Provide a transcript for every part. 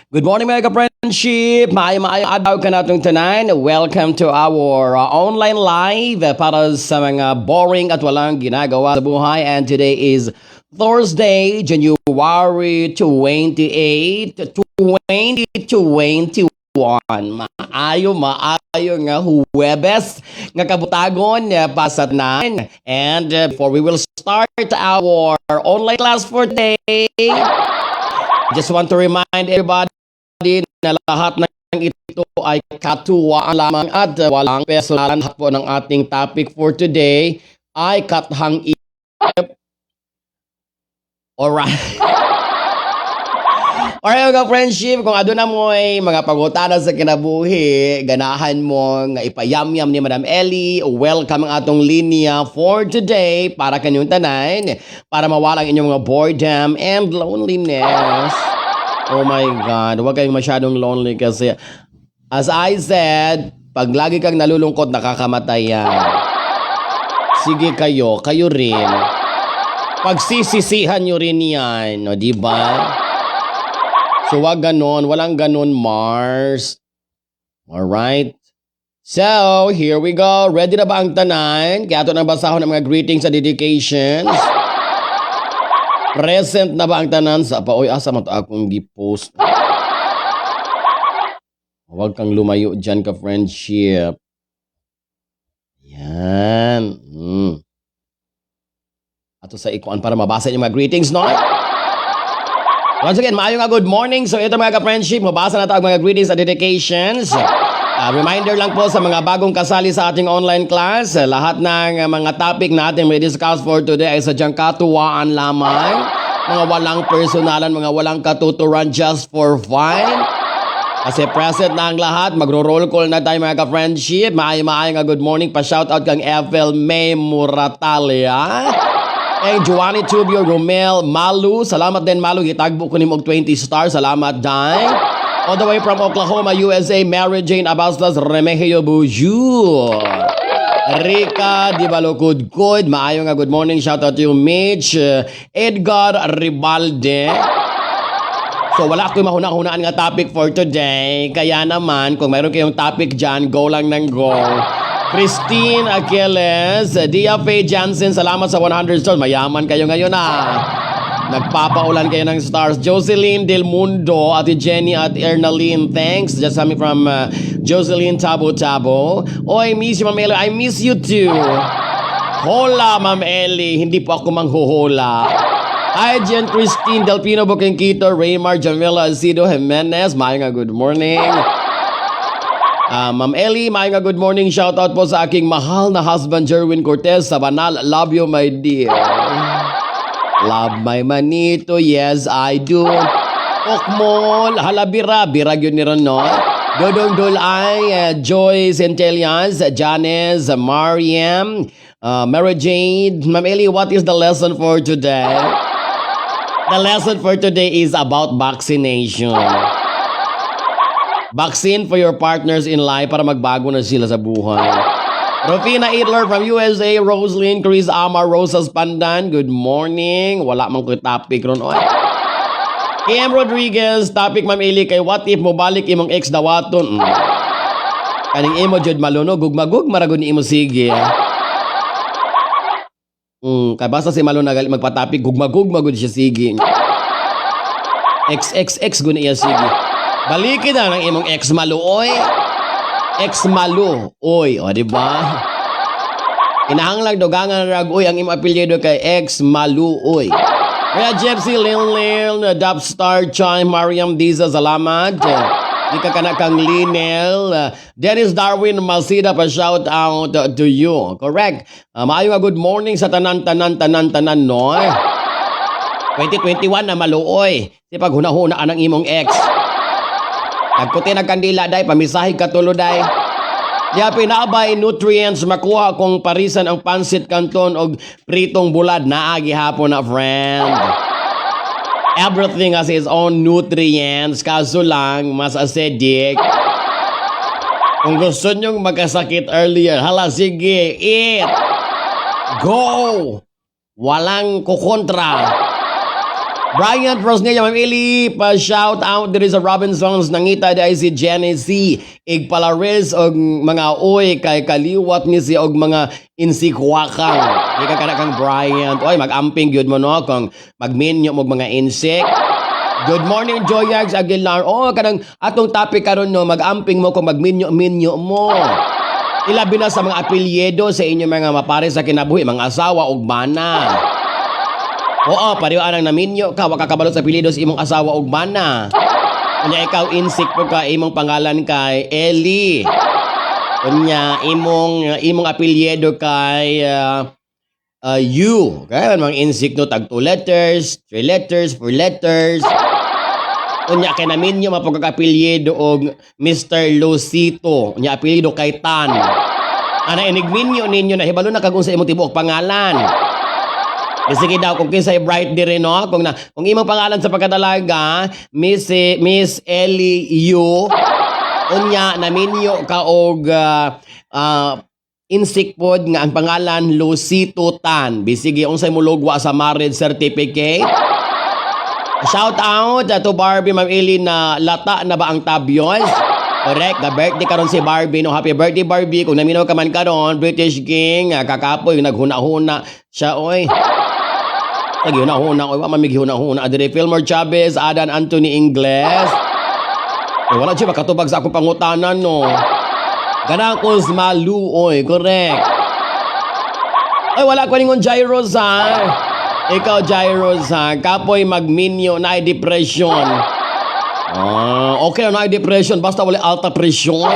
Good morning, mga ka-friendship! Maayo maayo adlaw kanatong tanan. Welcome to our online live para sa mga boring at walang ginagawa sa buhay. And today is Thursday, January 28, 2021. Maayo, maayo nga Huwebes nga kabutagon pa sa tanan. And before we will start our online class for today, just want to remind everybody na lahat ng ito ay katuwaan lamang at walang personalan. Lahat po ng ating topic for today ay kathang isip. Alright. Alright, mga friendship, kung aduna mo'y mga pangutana sa kinabuhi, ganahan mo nga ipayamyam ni Madam Ellie, welcome ang atong linya for today para kanyong tanan, para mawala ang inyong mga boredom and loneliness. Oh my God, huwag kayong masyadong lonely kasi, as I said, pag lagi kang nalulungkot, nakakamatay yan. Sige kayo, kayo rin. Pagsisisihan nyo rin yan, no, di ba? So wag ganon, walang ganon, Mars. Alright? So, here we go. Ready na ba ang tanan? Kaya ito nang basahon ang mga greetings at dedications. Present na ba ang tanan? Sa pa, oy, asa man to akong gi-post? Huwag kang lumayo dyan ka, friendship. Yan. Ato sa ikuan para mabasa yung mga greetings, no? Once again, maayo nga good morning. So ito, mga ka-friendship, mabasa na tayo ang mga greetings at dedications. Reminder lang po sa mga bagong kasali sa ating online class, lahat ng mga topic natin may discuss for today ay sadyang katuwaan lamang. Mga walang personalan, mga walang katuturan, just for fun. Kasi present na ang lahat, magro-roll call na tayo, mga ka-friendship. Maayo maayo nga good morning. Pa-shoutout kang Ethel May Muratalia. Kay Joanny Tubio, Romel, Malu. Salamat din, Malu. Gitagbo ko nimo og 20 stars. Salamat, Dai. All the way from Oklahoma, USA, Mary Jane Abaslas Remegio Buju. Rica Di Balukudkud. Maayo nga good morning. Shout out to you, Mitch. Edgar Ribalde. So wala ako'y mahuna-hunaan nga topic for today. Kaya naman, kung mayroon kayong topic dyan, go lang ng go. Christine Achilles, Dia Faye Jansen, salamat sa 100 stars. Mayaman kayo ngayon ah. Nagpapaulan kayo ng stars. Jocelyn Del Mundo, Ate Jenny at Ernaline, thanks. Just coming from Jocelyn Tabo Tabo. Oy, miss you, Ma'am Ellie. I miss you too. Hola, Ma'am Ellie. Hindi po ako manghuhula. Hi, Jen Christine Delpino Buquinquito, Raymar Jamila Acido Jimenez. Maayo nga good morning. Ma'am Ellie, maayo nga good morning. Shout out po sa aking mahal na husband, Jerwin Cortez sa Banal. Love you, my dear. Love my manito, yes, I do. Okmol, halabira, birag yun ni Ron, no? Dodong Dulay, Joy Centellas, Janice, Mariam, Mary Jade. Ma'am Ellie, what is the lesson for today? The lesson for today is about vaccination. Vaccine for your partners in life para magbago na sila sa buhay. Rufina Idler from USA, Roslyn, Chris Amar, Rosas Pandan, good morning. Wala man ko topic ron. Oy. KM Rodriguez, topic, Ma'am Eli, kay what if mobalik imong ex, dawaton? Kaning imo jud maluno, gugmagug maragon ni imo sige. Kay basta si Malo nagali magpatapik, gugmagug magud siya sige. XXX gud iya sige. Balikin na ng imong ex Malo oy. Ex Malo oy, o di ba? Kinahanglan dugangan rag oy ang imong apelyido kay ex Malu oy. Kaya Jepsy Lil Lil, Dub Star Chime, Mariam Diza, salamat. Di ka kana kang Linel. Dennis Darwin Masida, pa shout out to you. Correct. Maayo nga good morning sa tanan tanan tanan tanan no. 2021 na maluoy. Si paghuna-huna ang imong ex. Nagputi ng kandila day, pamisahig katulo day. Di pinabay nutrients makuha kung parisan ang pansit canton og pritong bulad, naa gihapon na, friend. Everything has its own nutrients, kaso lang mas acidic. Kung gusto nyong magkasakit earlier, hala sige, eat. Go! Walang kukontra. Bryant Rosnilla, Ma'am Eli, pa-shout out diri sa Robinsons, nangita dahil si Genesee, Igpalaris og mga uy kay kaliwat ni si og mga insikwakang. Ika kana kang Bryant. Oy, mag-amping gyud mo, no, kung magminyo mo og mga insect. Good morning, Joyags Aguilar. Oh, kanang atong topic karon, no, mag-amping mo kung magminyo-minyo mo. Ilabi na sa mga apelyido sa inyong mga mapare sa kinabuhi, mga asawa ug bana. Oo, pareho anang naminyo ka, wa ka kabalo sa apelyido sa imong asawa ug bana. Unya ikaw insik po ka, imong pangalan kay Eli. Unya imong apelyido kay U. Kaya mga insik, no, tag 2 letters, 3 letters, 4 letters. Unya kay naminyo mapagkakapelyido og Mr. Lucito. Unya apelyido kay Tan. Ana inigminyo ninyo na hibalo na kag unsa imong tibuok pangalan. Eh, sige daw kung kinsay bright diri, no, kung imong pangalan sa pagkadalaga Miss Ellie Yu, unya naminyo ka og insik pod nga ang pangalan Lucito Tan, bisige unsay mulugwa sa marriage certificate. Shout out to Barbie, Ma'am Eli, na lata na ba ang tabyos? Correct, the birthday karon si Barbie, no. Happy birthday, Barbie. Kung naminaw ka man karon, British King, kakapoy naghuna-huna siya, oy. Naghuna-huna, oy, wa man huna-huna. Adre Filmore Chavez, Adan Anthony Ingles. Eh, wala siya makatubag sa akong pangutanan, no. Ganang ko malu, oy, correct. Ay, wala ko ningon, Jairos, ha. Ikaw, Jairos, ha. Kapoy magminyo na depression. Ah, okay na depression basta wala alta presyon.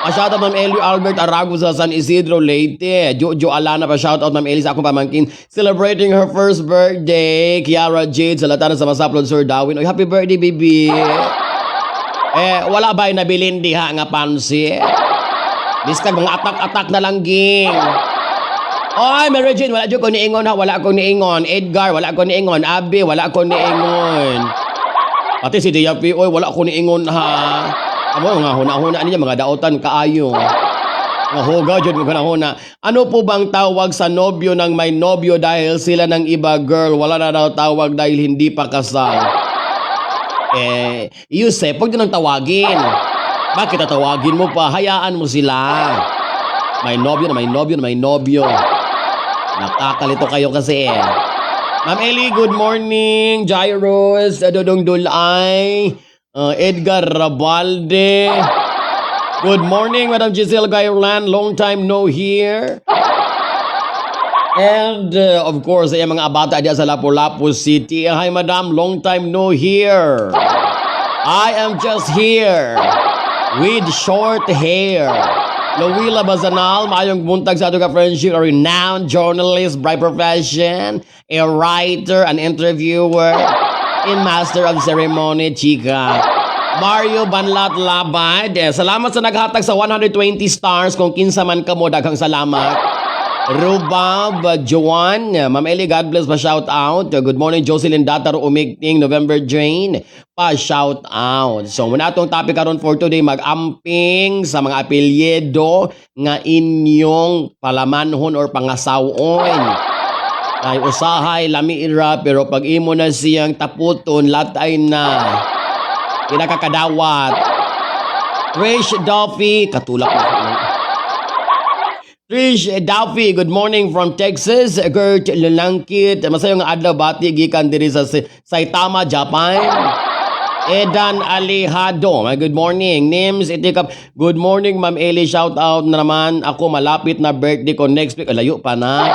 Pa-shout out, Ma'am Elio Albert Arago sa San Isidro, Leyte. Jojo Alana, pa shout out, Ma'am Eli, sa akong pamangkin celebrating her first birthday. Kiara Jade sa Latana sa Masaplod Sir Darwin. Oy, happy birthday, baby. Eh, wala ba yung nabilin diha nga pansit? Biskag mga atak-atak na lang, ging. Oy, Mary Jane, wala jud ko niingon ha, wala ko niingon. Edgar, wala ko niingon. Abby, wala ko niingon. Pati si Dia P, oy, wala ko niingon ha. Amo nga huna-huna niya mga daotan kaayo. Nga hugaw jud mo huna. Ano po bang tawag sa nobyo ng may nobyo dahil sila ng iba girl, wala na daw tawag dahil hindi pa kasal? Eh, Yusef, pwag nang tawagin. Bakit tatawagin mo pa? Hayaan mo sila. May nobyo na may nobyo na may nobyo. Nakakalito kayo kasi eh. Ma'am Ellie, good morning. Jairus, Dodong Dulay, Edgar Rabalde. Good morning, Madam Giselle Gayerlan. Long time no hear. And of course, ay mga abata diya sa Lapu-Lapu City. Hi, Madam. Long time no hear. I am just here with short hair. Luwila Bazanal, maayong buntag sa ato ka friendship, a renowned journalist by profession, a writer, an interviewer, a master of ceremony, chika. Mario Banlat Labad, eh, salamat sa naghatag sa 120 stars kung kinsa man kamo, daghang salamat. Rubab, Joan, Ma'am Eli, God bless, pa shout out. Good morning, Jocelyn Dataro Umigting, November Jane, pa shout out. So, muna atong topic karon for today, mag-amping sa mga apelyido nga inyong palamanhon or pangasawon. Ay usahay lami ira pero pag imo na siyang taputon, latay na. Kinakakadawat. Trish Duffy, katulak na ako. Trish Duffy, good morning from Texas. Gert Lalangkit, masayong adlaw bati gikan diri sa Saitama, Japan. Edan Alejado, my good morning. Nims Itikap, good morning, Ma'am Eli, shout out na naman. Ako malapit na birthday ko next week. Oh, layo pa na.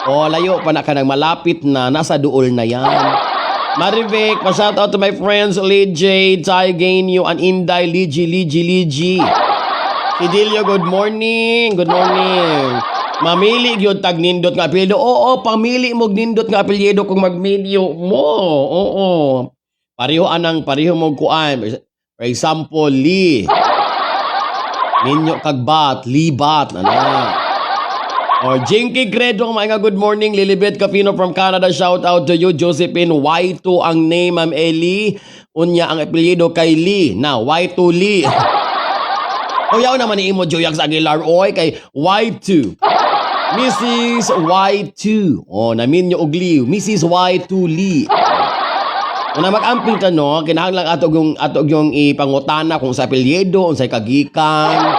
Oh, layo pa na ka nang malapit na. Nasa duol na yan. Marivic, pa-shout out to my friends, Lee J, Ty Gainyo, and Inday, Ligi, Ligi, Ligi. Fidelio, good morning. Good morning. Mamili gyud tag nindot nga apelyido. Oo, pamili mo nindot nga apelyido kung magmedyo mo. Oo. Pareho anang pareho mo kuan. For example, Lee. Ninyo kagbat, libat, ano. Or Jinky Credo, mga good morning. Lilibet Capino from Canada, shout out to you. Josephine Y2 ang name, Ma'am Eli. Unya ang apelyido kay Lee. Now, Y2 Lee. Kuyaw naman ni imo Joyax Aguilar oy kay Y2. Mrs. Y2. Oh, namin nyo og Lee. Mrs. Y2 Lee. Kung na mag-amping ta, no, kinahanglan ato yung ipangutana kung sa apelyido, unsay kagikan.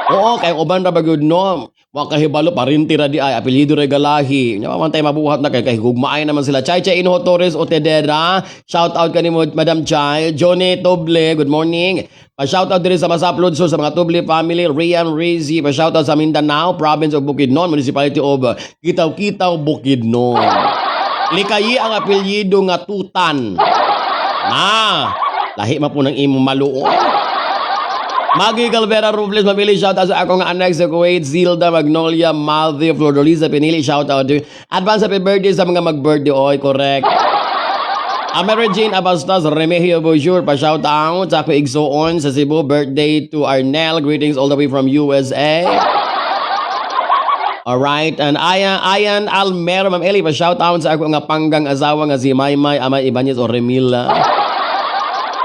Oo, kay uban ra ba gyud, no? Wa kahibalo, parinti ra di ay, apelyido ra galahi. Nya man tay mabuhat na kay hugmaay naman sila. Chay Chay Inho Torres Otedera, shout out kanimo, Madam Chay. Johnny Toble, good morning. Pa shout out diri sa Masaplod, so sa mga Toble family, Rian Rizzi, pa shout out sa Mindanao, Province of Bukidnon, Municipality of Kitaw-Kitaw, Bukidnon. Likayi ang apelyido nga Tutan. Na, lahi man po ng imong maluon. Maggie Calvera Robles, mabili shout out sa akong anak sa Kuwait, Zilda, Magnolia, Maldi, Flordolisa, Pinili, shout out. Advance happy birthday sa mga mag-birthday, oy, correct. Mary Jane Abastas, Remigio Bonjour, pa shout out sa ako igsuon sa Cebu, birthday to Arnel, greetings all the way from USA. Alright, and Ayan, Ayan Almero, Ma'am Eli, pa shout out sa ako nga panggang asawa nga si Maymay Amay Ibanez o Remila.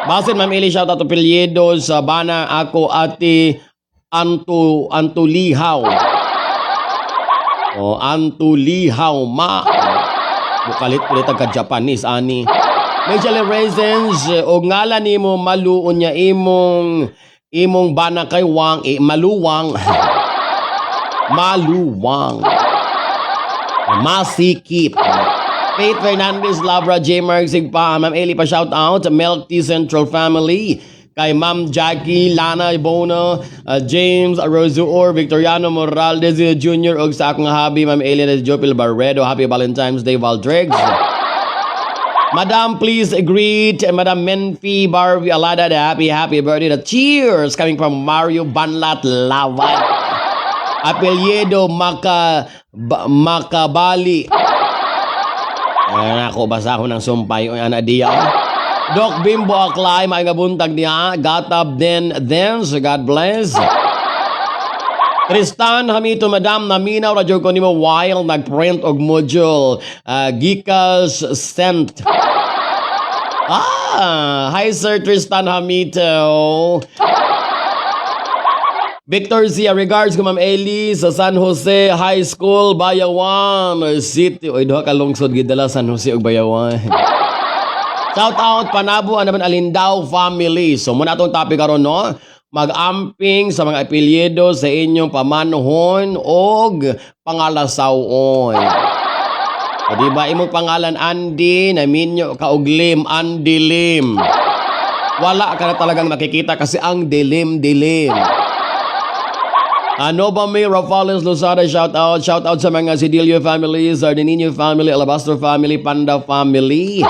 Basin, Ma'am Eli, shout out to Piliedo sa bana ako ate Antu Antulihaw. O Antulihaw ma. Bukalit ulit ang ka-Japanese ani. Major Raisins o ngalan nimo maluon niya imong bana kay Wang eh, maluwang. Maluwang. Masikip. Faith Fernandez Labra, J. Mark Sigpa, Ma'am Eli pa shout out, Milk Tea Central Family, kay Ma'am Jackie, Lana Ibona, James Rosuor, Victoriano Morales Jr. ug sa akong hubby, Ma'am Eli na Jopil Barredo. Happy Valentine's Day, Valdregs. Madam, please greet Madam Menfi Barbie Alada the happy, happy birthday. The cheers coming from Mario Banlat Lawat. Apelyido Makabali. Ayan ako, basa ko ng sumpay. Oy, ana diya. Doc Bimbo Aklay, may buntag niya. Gatab din then, so God bless. Tristan Hamito, Madam, naminaw radyo ko nimo while nagprint og module. Gikas sent. Ah, hi, Sir Tristan Hamito. Victor Zia, regards ko Ma'am Eli sa San Jose High School, Bayawan City. Oy, duha ka lungsod gidala, San Jose ug Bayawan. Shout out Panabo ang naman Alindao family. So muna atong topic karon, no. Mag-amping sa mga apelyido sa inyong pamanhon og pangalasawon. O di ba imong pangalan Andy, naminyo ka og Lim, Andy Lim. Wala ka na talagang makikita kasi ang dilim-dilim. Ano ba may Rafales Lozada, shout out. Shout out sa mga Cedillo family, Sardinino family, Alabastro family, Panda family.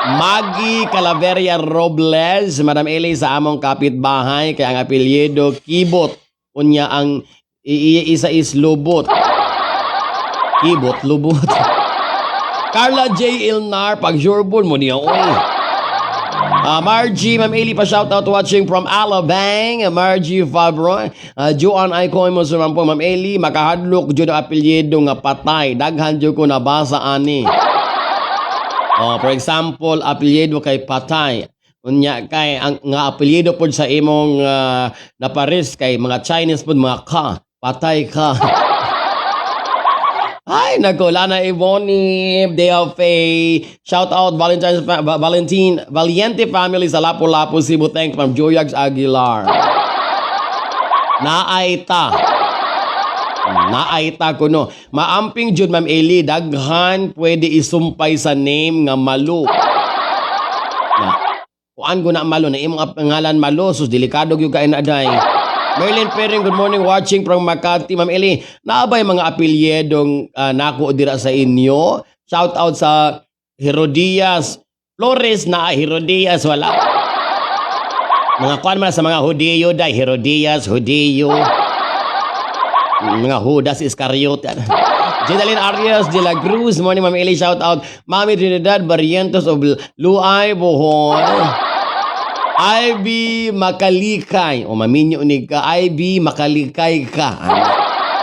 Maggie Calaveria Robles, Madam Eli sa among kapitbahay, kay ang apelyido Kibot. Unya ang isa is Lubot. Kibot, Lubot. Carla J. Ilnar, pag mo niya, oy. Margie, Ma'am Eli pa shout out watching from Alabang. Margie Fabro. Joan Icon mo sa po, Ma'am Eli, makahadlok jud ang apelyido nga patay. Daghan jud ko nabasa ani. Oh, for example, apelyido kay Patay. Unya kay ang nga apelyido pod sa imong napares kay mga Chinese pod, mga ka, patay ka. Ay, nako, Lana Ivoni, Day of Faye. Shout out Valentine's Valentine Valiente family sa Lapu-Lapu, Cebu. Thank from Joyags Aguilar. Naayta. Naayta ko, no. Maamping jud, Ma'am Eli, daghan pwede isumpay sa name nga Malu. Na. Kuan ko na Malo na imong pangalan Malo, sus, delikado gyud kay na day. Merlin Perring, good morning, watching from Makati. Ma'am Eli, naabay mga apelyedong nako dira sa inyo? Shout out sa Herodias. Flores na Herodias, wala. Mga kuan man sa mga Hudiyo day, Herodias, Hudiyo. Mga Judas Iscariot. Jedaline Arias de la Cruz, morning, Ma'am Eli, shout out. Mami Trinidad Barrientos of Luay, Bohol. Ivy Makalikay. O maminyo ni ka. Ivy Makalikay ka.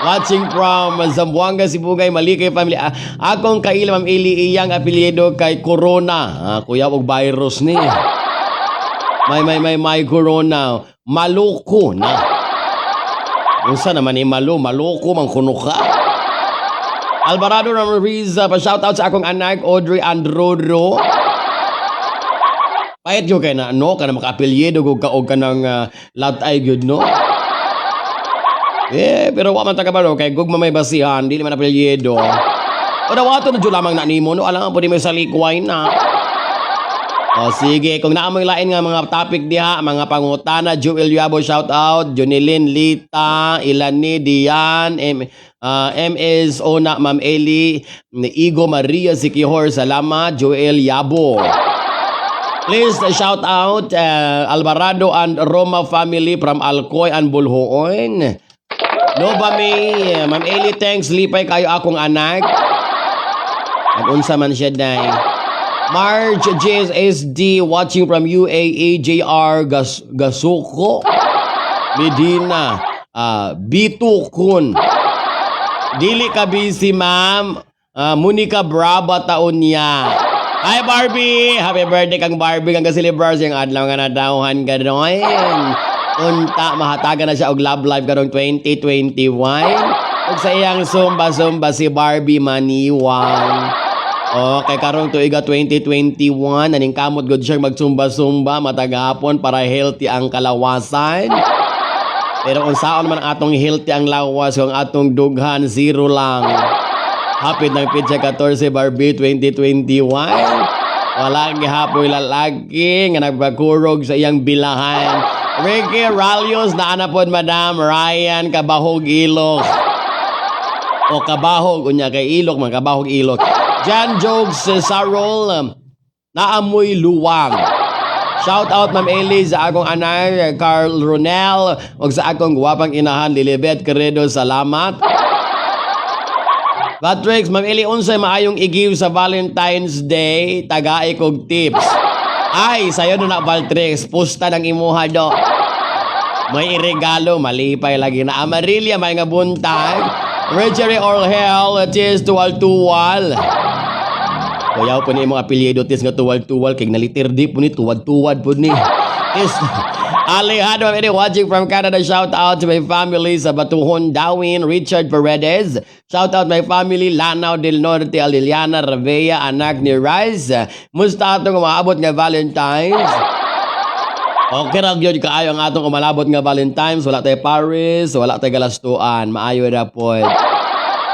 Watching from Zamboanga, Sibugay, Malikay family. Ah, akong kaila, Ma'am Eli, iyang apelyido kay Corona. Ah, kuya og virus ni. May Corona. Maluko na. Unsa naman ni Malu? Maluko man kuno ka. Alvarado Ramariza, pa shout out sa akong anak Audrey Androdo. Pait gyud kay na, no? Kana makaapelyido gud ka og kanang latay gyud, no? Eh, pero wa man ta kabalo kay gugma may basihan, dili man apelyido. O dawato na jud lamang na nimo, no? Alam po di may salikway na. O sige, kung naa moy lain nga mga topic diha, mga pangutana, Joel Yabo, shout out, Junilin Lita, Ilani Dian, MS Ona, Ma'am Eli, Igo Maria Sikihor, salamat, Joel Yabo. Please shout out Alvarado and Roma family from Alcoy and Boljoon. Nova May, Ma'am Eli, thanks, lipay kayo akong anak. Nag-unsa man siya, day. Marge JSD watching from UAE, JR Gasuko Medina, Bitukun. Dili ka busy, ma'am. Monica Brava taon niya. Hi, Barbie! Happy birthday kang Barbie, kang ka-celebrate yung adlaw nga nadawhan ka doon. Unta mahatagan na siya og love life karong 2021. Ug sa iyang zumba-zumba si Barbie Maniwang. Okay, karong tuiga 2021, naning kamot gud siya magsumba-sumba matag hapon para healthy ang kalawasan. Pero kung saan man atong healthy ang lawas, kung atong dughan, zero lang. Hapit ng petsa 14, Barbie, 2021. Wala gihapoy lalaki nga nagpakurog sa iyang bilahan. Ricky Ralios, naa na pod, Madam Ryan Kabahog Ilok. O kabahog, unya kay Ilok man, kabahog Ilok. Jan Jokes Sarol, naamoy luwang. Shout out, Ma'am Eli, sa akong anak Carl Ronel ug sa akong gwapang inahan Lilibet Queredo, salamat. Patrick, Ma'am Eli, unsay maayong i-give sa Valentine's Day? Tagai kog tips. Ay, sayo na, Valtrix, pusta ng imuha do. May iregalo, malipay lagi na. Amarilya, may nga buntag. Richard Orhel, tis tuwal-tuwal. Kuyaw po ni imong apelyido, tis nga tuwal-tuwal, kay nalitir di po ni, tuwad-tuwad po ni. Tis, Alejandro, I'm watching from Canada. Shout out to my family sa Batuhon, Dawin, Richard Paredes. Shout out my family, Lanao del Norte, Aliliana Ravea, anak ni Rice. Musta atong umaabot nga Valentine's? Okay ra gyud kaayo ang atong umalabot nga Valentine's. Wala tay Paris, wala tay galastuan. Maayo ra pod.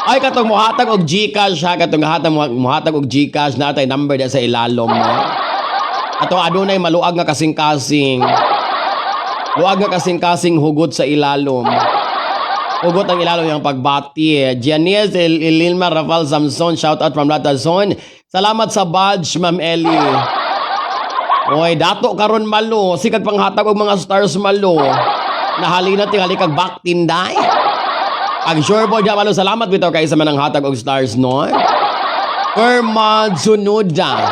Ay, katong muhatag og GCash ha, katong hatag muhatag og GCash na tay number da sa ilalom mo. Ato adunay maluag nga kasing-kasing. Luag nga kasing-kasing hugot sa ilalom. Hugot ang ilalom yung pagbati. Janice Ililma Rafael Samson, shout out from Latazon. Salamat sa badge, Ma'am Ellie. Oy, dato karon, malo. Sikag panghatag og mga stars, malo. Nahalina tingali kag baktinday. Ang sure po diya, malo, salamat bitaw kay sa manang hatag og stars, no. Perma Zunuda.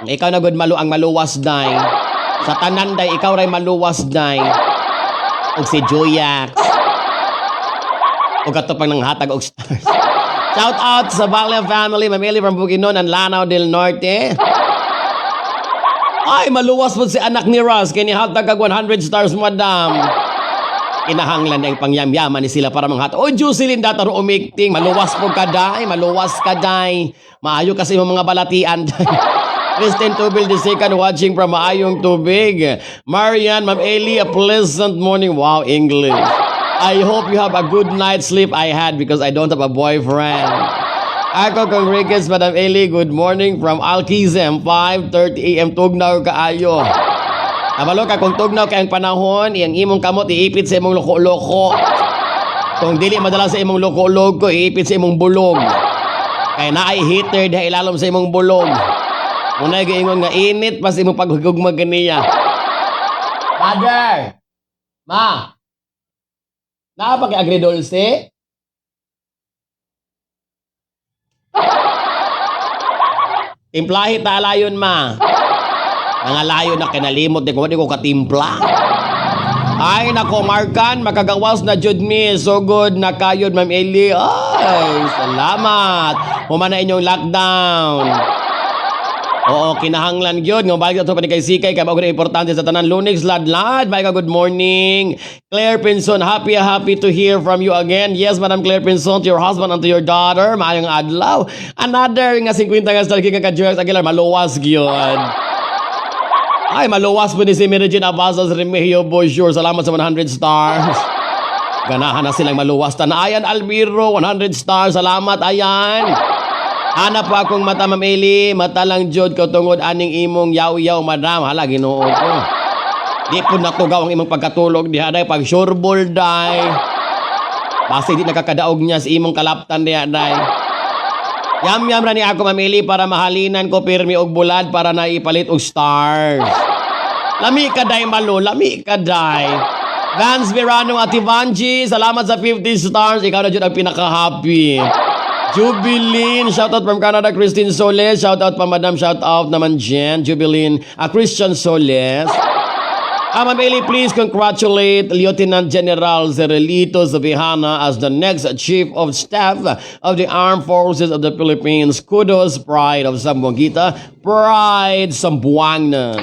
Ikaw na gud, malo, ang maluwas day. Sa tanan day, ikaw ray maluwas day. Og si Joyax. Og kato pang nanghatag og stars. Shout out sa Valle family, Mamili from Bukidnon and Lanao del Norte. Ay, maluwas po si anak ni Ross. Kaya nihatag kag 100 stars, madam. Kinahanglan na yung pangyamyaman ni sila para manghatag. O, Jocelyn Dataro umikting. Maluwas po ka, day. Maluwas ka, day. Maayo kasi yung mga balatian, day. Kristen Tubil the second watching from Maayong Tubig. Marian, Ma'am Eli, a pleasant morning. Wow, English. I hope you have a good night's sleep. I had because I don't have a boyfriend. Ako kong Ricketts, Madam Eli, good morning from Alquizem, 5:30 a.m. Tugnaw kaayo. Kabalo ka kung tugnaw kay ang panahon, iyang imong kamot iipit sa imong loko-loko. Kung dili madala sa imong loko-loko, iipit sa imong bulog. Kay naay heater diha ilalom sa imong bulog. Munay giingon nga init pa sa imong paghugugma ganiya. Father! Ma! Naa pa kay agridulce? Timplahi ta alayon, ma. Mga layo na kinalimot di ko di ko katimpla. Ay nako, Markan, makagawas na jud mi. So good na kayod, Ma'am Eli. Ay, salamat. Human na inyong lockdown. Oo, kinahanglan gyud nga balik ato pa ni kay Sikay kay mao importante sa tanan. Lunix Ladlad, may good morning. Claire Pinson, happy happy to hear from you again. Yes, Madam Claire Pinson, to your husband and to your daughter, maayong adlaw. Another nga 50 nga star gikan ka Joyce Aguilar, maluwas gyud. Ay, maluwas po ni si Mary Jane Abasas Remigio Bonjour. Salamat sa 100 stars. Ganahan na silang maluwas. Tanayan Almiro, 100 stars. Salamat, ayan. Hanap po akong mata, Ma'am Eli. Mata lang jud ko tungod aning imong yaw-yaw, madam. Hala, Ginoo ko. Di po natugaw ang imong pagkatulog diha, day. Pag sureball, day. Basta di nakakadaog niya sa imong kalaptan diha, day. Yam yam ra ni ako, Ma'am Eli, para mahalinan ko pirmi og bulad para na ipalit og stars. Lami ka day, Malo, lami ka day. Vance Verano, Ate Vanji, salamat sa 50 stars. Ikaw na dyan ang pinaka-happy. Jubilin, shout out from Canada, Christine Soles. Shout out pa, madam, shout out naman dyan. Jubilin, Christian Soles. Ma'am Eli, please congratulate Lieutenant General Zerelito Zavihana as the next Chief of Staff of the Armed Forces of the Philippines. Kudos, pride of Zamboanguita, pride Sambuangan.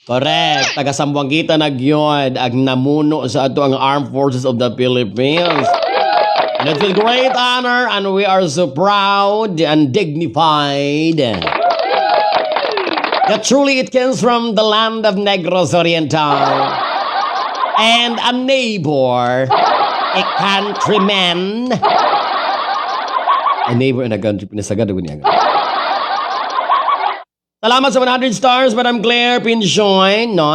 Correct. Taga Zamboanguita na gyud ang namuno sa ato ang Armed Forces of the Philippines. And it's with great honor and we are so proud and dignified that truly it comes from the land of Negros Oriental and a neighbor, a countryman, a neighbor in a country, pinasagad ko niya. Salamat sa 100 stars, Madam Claire Pinchoy, no?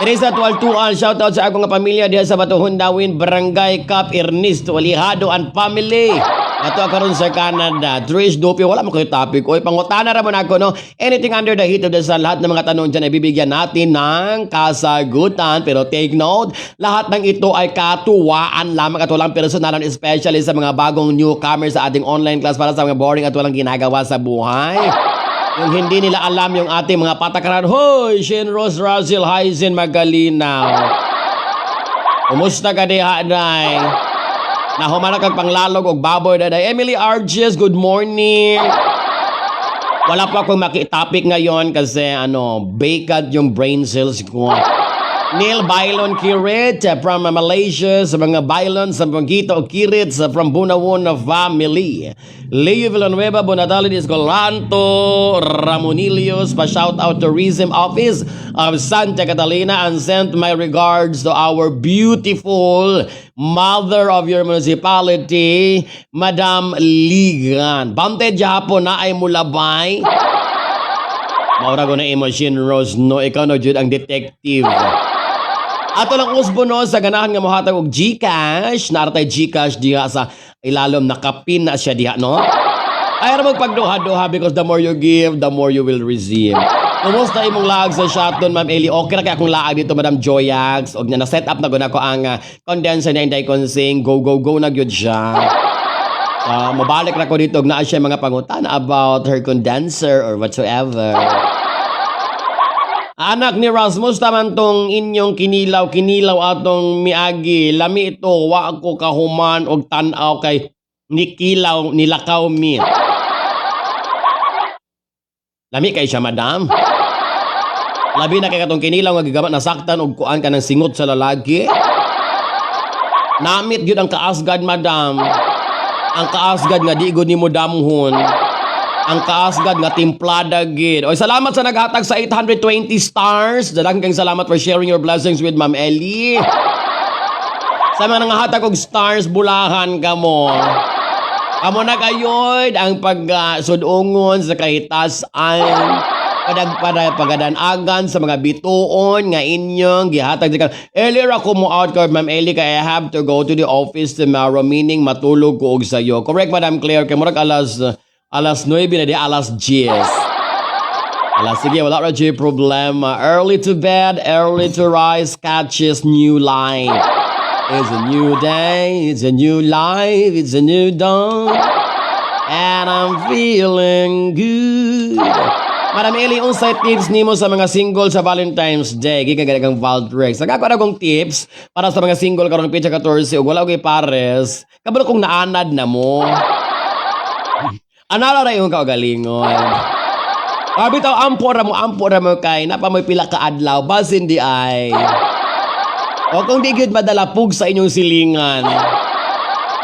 Teresa Tual-Tual, shoutout sa akong nga pamilya diha sa Batuhon Dawin, Barangay Cap Ernesto Alejado and family. Ato karon sa Canada. Trish Dupio, wala mo kayo topic. Oy, pangutana ra mo na ako, no? Anything under the heat of the sun, lahat ng mga tanong dyan ay bibigyan natin ng kasagutan. Pero take note, lahat ng ito ay katuwaan lamang at walang personalan, especially sa mga bagong newcomers sa ating online class, para sa mga boring at walang ginagawa sa buhay. Yung hindi nila alam yung ating mga patakaran. Hoy, Shin Rose Russell Heisen Magalinaw. Kumusta ka diha, day? Nahuman kag panglalog og baboy, daday. Emily Arges, good morning. Wala pa akong maki-topic ngayon kasi ano, vacant yung brain cells ko. Neil Bailon Kirit from Malaysia, sa mga Bailon sa Bangita o Kirit from Bunawon family. Leo Villanueva, Bonatali Escolanto, Ramonilios, pa shout out Tourism Office of Santa Catalina and send my regards to our beautiful mother of your municipality, Madam Ligan. Bante Japon na ay mulabay. Maura ko na imo Shin Rose, no, ikaw na jud ang detective. Ato lang usbo, no, sa ganahan nga mohatag og GCash, naa ra tay GCash diha sa ilalom, nakapin na siya diha, no. Ay ra magpagduha-duha because the more you give, the more you will receive. Kumusta imong laag sa shotgun, Ma'am Eli? Okay ra kay akong laag dito, Madam Joyax. Og na set up na gud ako ang condenser na Inday Konsing. Go, go, go na gyud siya. Mabalik ra ko dito og naa siya mga pangutana about her condenser or whatsoever. Anak ni Rasmus, taman tong inyong kinilaw, kinilaw atong miagi. Lami ito, wa ko kahuman og tan-aw kay nikilaw, nilakaw mi. Lami kay siya, madam. Labi na kay katong kinilaw nga gigamat nasaktan og kuan ka ng singot sa lalaki. Namit gyud ang kaasgad, madam. Ang kaasgad nga di gud nimo damhon. Ang kaasgad nga timplada gid. Oy, salamat sa naghatag sa 820 stars. Daghang kang salamat for sharing your blessings with Ma'am Ellie. Sa mga nangahatag og stars, bulahan kamo. Kamo na kayo'd ang pag-sudungon sa kahitasan padagpada pagadanagan sa mga bituon nga inyong gihatag sa. Earlier ako mo out ko, Ma'am Ellie, kay I have to go to the office tomorrow, meaning matulog ko og sayo. Correct, Madam Claire, kay murag alas 9 na di alas 10. Alas, sige, wala ra jud problema. Early to bed, early to rise, catches new life. It's a new day, it's a new life, it's a new dawn. And I'm feeling good. Madam Eli, unsay tips nimo sa mga single sa Valentine's Day? Gikan gani kang Valtrex. Nagako na akong tips para sa mga single karon petsa 14 ug wala og pares. Kabalo kung naanad na mo. Anala ra imong kaugalingon. Bitaw ampo ra mo kay napa mo'y pila ka adlaw basin di ay. O kung di gyud madalapog sa inyong silingan.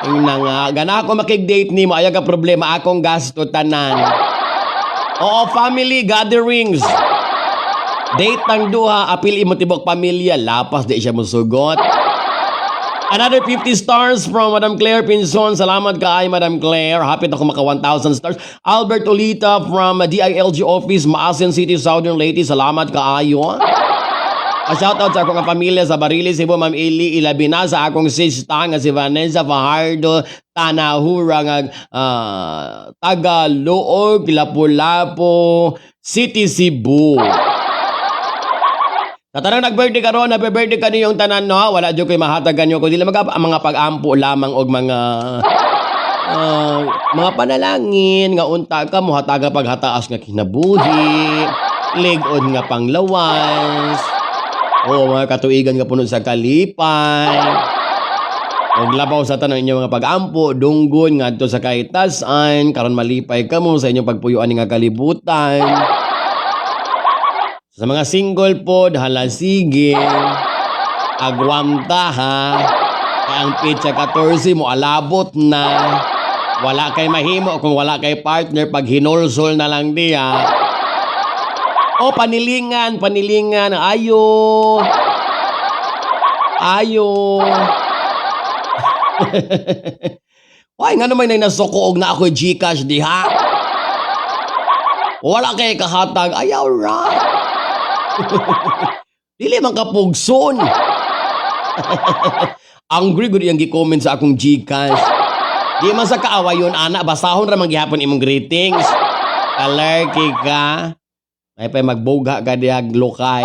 Ingna nga, gana ako makig-date nimo, ayaw ka problema, akong gasto tanan. Oo, family gatherings. Date ang duha, apil imo tibok pamilya, lapas di siya musugot. Another 50 stars from Madam Claire Pinson. Salamat kay Madam Claire. Happy ako maka 1,000 stars. Albert Olita from DILG Office, Maasin City, Southern Leyte. Salamat kaayo. A shoutout sa akong pamilya sa Barili, Cebu, Ma'am Eli Ilabina, sa akong sista nga si Vanessa Fajardo Tanahura nga taga Luog, Lapu-Lapu City, Cebu. Sa tanang nag-birthday karon, happy birthday kaniyong tanan, no. Wala jud ko'y mahatag kanyo kundi lang ang mga pag-ampo lamang og mga panalangin nga unta ka mohataga paghataas nga kinabuhi, lig-on nga panglawas, o mga katuigan nga puno sa kalipay. Og labaw sa tanan inyong mga pag-ampo, dunggon ngadto sa kahitasan, karon malipay kamo sa inyong pagpuyuan nga kalibutan. Sa mga single po, hala sige. Agwamta ha. Kay ang petsa 14 mo alabot na. Wala kay mahimo kung wala kay partner, pag hinulsol na lang diya. O panilingan, panilingan, ayo. Ayo. Why nga naman nay nasuko og na ako GCash diha. Wala kay kahatag, ayaw ra. Dili man kapugson. Angry gud iyang gi-comment sa akong GCash. Di man sa kaawayon ana, basahon ra man gihapon imong greetings. Kalerki ka. May pa magbugha ka dihag lukay.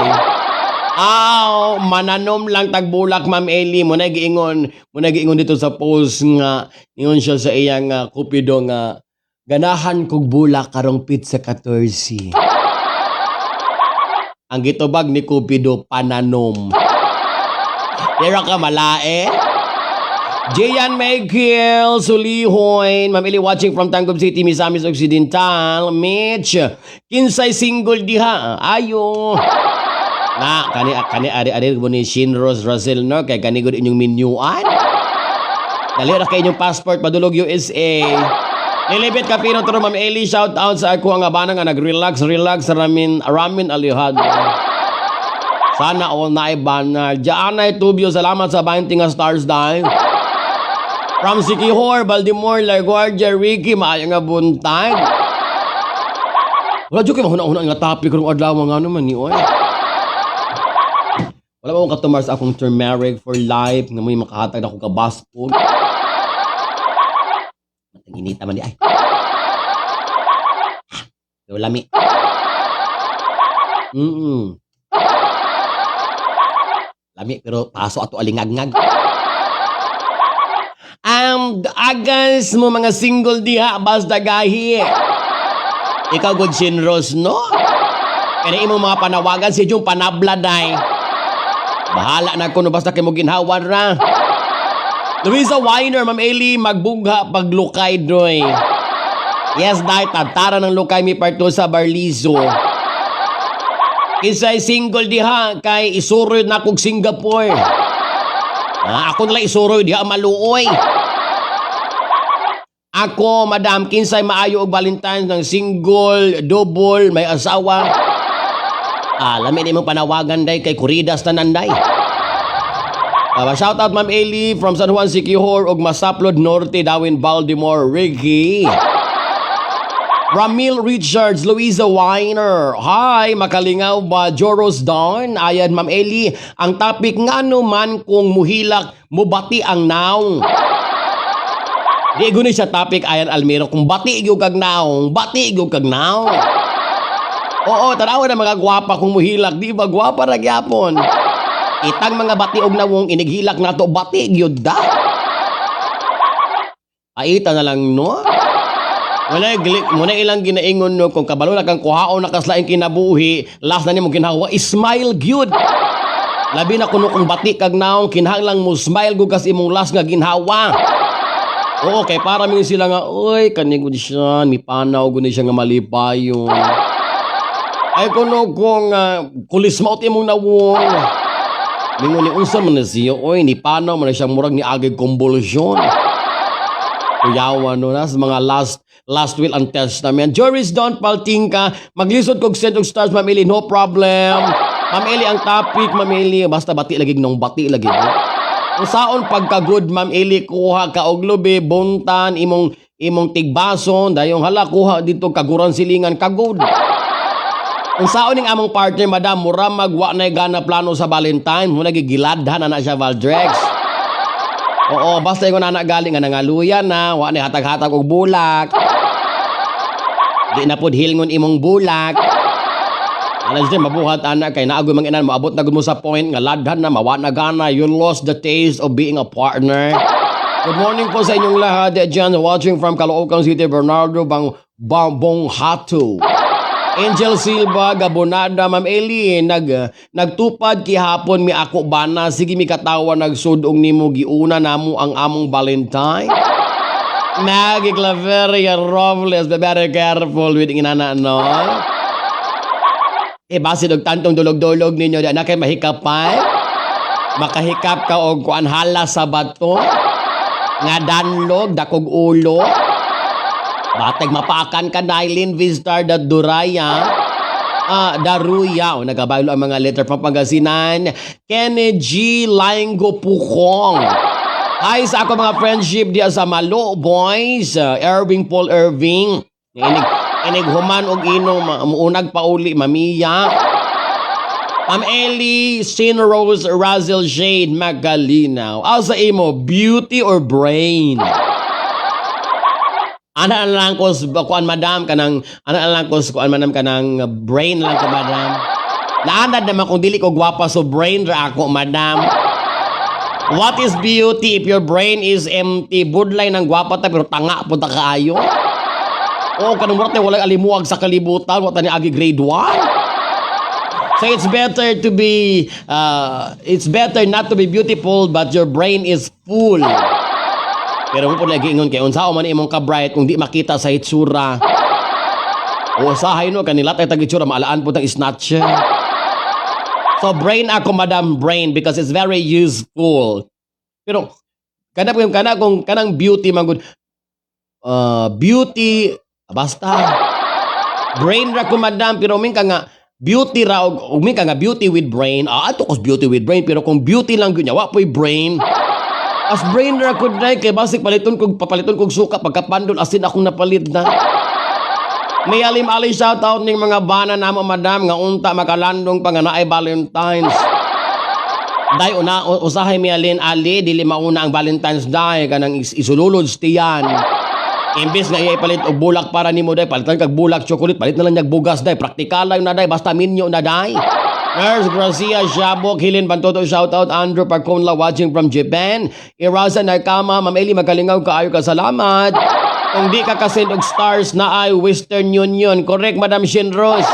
Aw, mananom lang tagbulak, Ma'am Eli. Mo na giingon dito sa post nga ingon siya sa iyang kupido nga ganahan kog bulak karong petsa 14. Ang gitubag ni Cupido, pananom. Pero ka malae. Jayan Michael Sulihoy, Ma'am Eli, watching from Tangub City, Misamis Occidental. Mitch, kinsay single diha? Ayo. Na, kani kani ari ari mo ni Shinros Russell, no, kay kani gud inyong minyuan. Dali ra kay inyong passport padulog USA. Lilibet Kapino turo, Ma'am Eli, shout out sa ako ang abana nga nag-relax relax ramin ramin alihad. Sana all na banal. Diyan Tubio, salamat sa 20 nga stars dahil. From Siquijor, Baldimor, La Guardia, Ricky, maayo nga buntag. Wala jud kay mahuna-huna nga topic karong adlaw nga naman ni oy. Wala ba akong katumar sa akong turmeric for life nga may makahatag ako kabaskog. Matanginita man di ay. Pero lami. Lami pero paso ato alingagngag. Ang agas mo mga single diha basta gahi. Ikaw good Shinros, no? Kaya imong mga panawagan si Jung panabladay. Bahala na kuno basta kay mo ginhawan ra. Luisa Weiner, Ma'am Eli, magbugha paglukay doy. Yes, dahil tantara ng lukay mi parto sa Barlizo. Isay single diha kay isuroy na kog Singapore. Ah, ako nila isuroy diha maluoy. Ako, madam, kinsay maayo og Valentine's ng single, double, may asawa. Ah, lami ni mong panawagan day kay Kuridas tanan day. Shout out Ma'am Eli from San Juan Siquijor ug Masaplod Norte, Dawin Baltimore, Ricky. Ramil Richards, Louisa Weiner. Hi, makalingaw ba? Joros Dawn. Ayan, Ma'am Eli, ang topic nga man kung muhilak, mubati ang naong. Di guni siya topic, ayan Almiro, kung bati gyud kag naong, bati gyud kag naong. Oo, tanawa na mga gwapa kung muhilak, di ba gwapa ra gyapon? Itang mga bati og nawong inighilak nato bati gyud da. Aita na lang, no. Wala muna ilang ginaingon, no, kung kabalo na kang kuhaon na kaslaing kinabuhi, last na nimo ginhawa, smile gyud. Labi na kuno kung bati kag naong, kinahanglang mo smile gud kas imong last nga ginhawa. Oo, kay para min sila nga, "Oy, kani gud siya, mi panaw gud ni siya nga malipayon." Ay kuno kung kulismaot imong nawong. Mingon ni unsa man na siya, oy, ni panaw man na siya murag ni agay convulsion. Kuyawan no na sa mga last last will and testament. Joris Don Paltingka, maglisod kog send og stars, Ma'am Eli, no problem. Ma'am Eli, ang topic, Ma'am Eli, basta bati lagi nung bati lagi. No? Kung saon pagka good, Ma'am Eli, kuha ka og lubi, buntan, imong imong tigbason, dayong hala kuha dito kaguran silingan ka good. Kung saon ning among partner, madam, mura magwa na gana plano sa Valentine, mo nagigiladhan na na siya Valdrex. Oo, basta yung nana galing nga nangaluya na, wa na hatag-hatag og bulak. Di na pud hilngon imong bulak. Ana siya mabuhat ana kay naagoy mga inan moabot na gud mo sa point nga ladhan na mawa na gana, you lost the taste of being a partner. Good morning po sa inyong lahat dyan watching from Caloocan City, Bernardo Bang Bonghato. Angel Silva, Gabonada, Ma'am Eli, nagtupad kihapon mi ako bana, sige mi katawa nagsudong nimo giuna namo ang among Valentine. Maggie Claveria Robles, be very careful with inana, no? Eh, base og tantong dulog-dulog ninyo, di na kay mahikapay. Makahikap ka og kuan hala sa bato. Nga danlog, dakog ulo. Batag mapakan ka, Nylene Vistar da Duraya. Ah, Daruya. O, nagabaylo ang mga letter from Pangasinan. Kenny G. Laingo Pukong. Hi sa ako mga friendship diya sa Malo Boys. Irving Paul Irving. Inig, inig human og inom, muunag pauli, mamiya. Ma'am Ellie, Sin Rose, Razel Shade, Magalinaw. Asa imo, beauty or brain? Ana lang ko kuan madam kanang ana lang ko kuan madam kanang brain lang ko, madam. Naanad naman kung dili ko gwapa, so brain ra ako, madam. What is beauty if your brain is empty? Budlay ng gwapa ta pero tanga po ta kaayo. Oo, kanang murag walay alimuag sa kalibutan, wa ta ni agi grade 1. So it's better not to be beautiful but your brain is full. Pero mo po lagi ingon kay unsa man imong ka-bright kung di makita sa hitsura. O usahay no kanila tay tag itsura maalaan po tang snatcher. So brain ako, madam, brain because it's very useful. Pero kana kung kana kung kanang beauty man gud, beauty basta brain ra ko, madam, pero umin ka nga beauty ra og umin ka nga beauty with brain, ah, ato kos beauty with brain, pero kung beauty lang gyud niya wa po'y brain, as brain ra ko dai kay basig paliton kog papaliton kog suka pagkapandol asin akong napalit na. May alim ali shout out ning mga bana namo, madam, nga unta makalandong pa nga naay Valentine's. Day una usahay mi alin ali dili mauna ang Valentine's Day kanang isululod tiyan. Imbes nga iya ipalit og bulak para nimo day, palitan kag bulak chocolate, palit na lang niyag bugas day, praktikal lang na day, basta minyo na day. Nurse Gracia Shabok, Hilin Bantoto, shout out Andrew Parconla watching from Japan. Iraza Narkama, Ma'am Eli, magalingaw kaayo ka, salamat. Kung di ka kasend og stars na ay Western Union. Correct, Madam Shinros.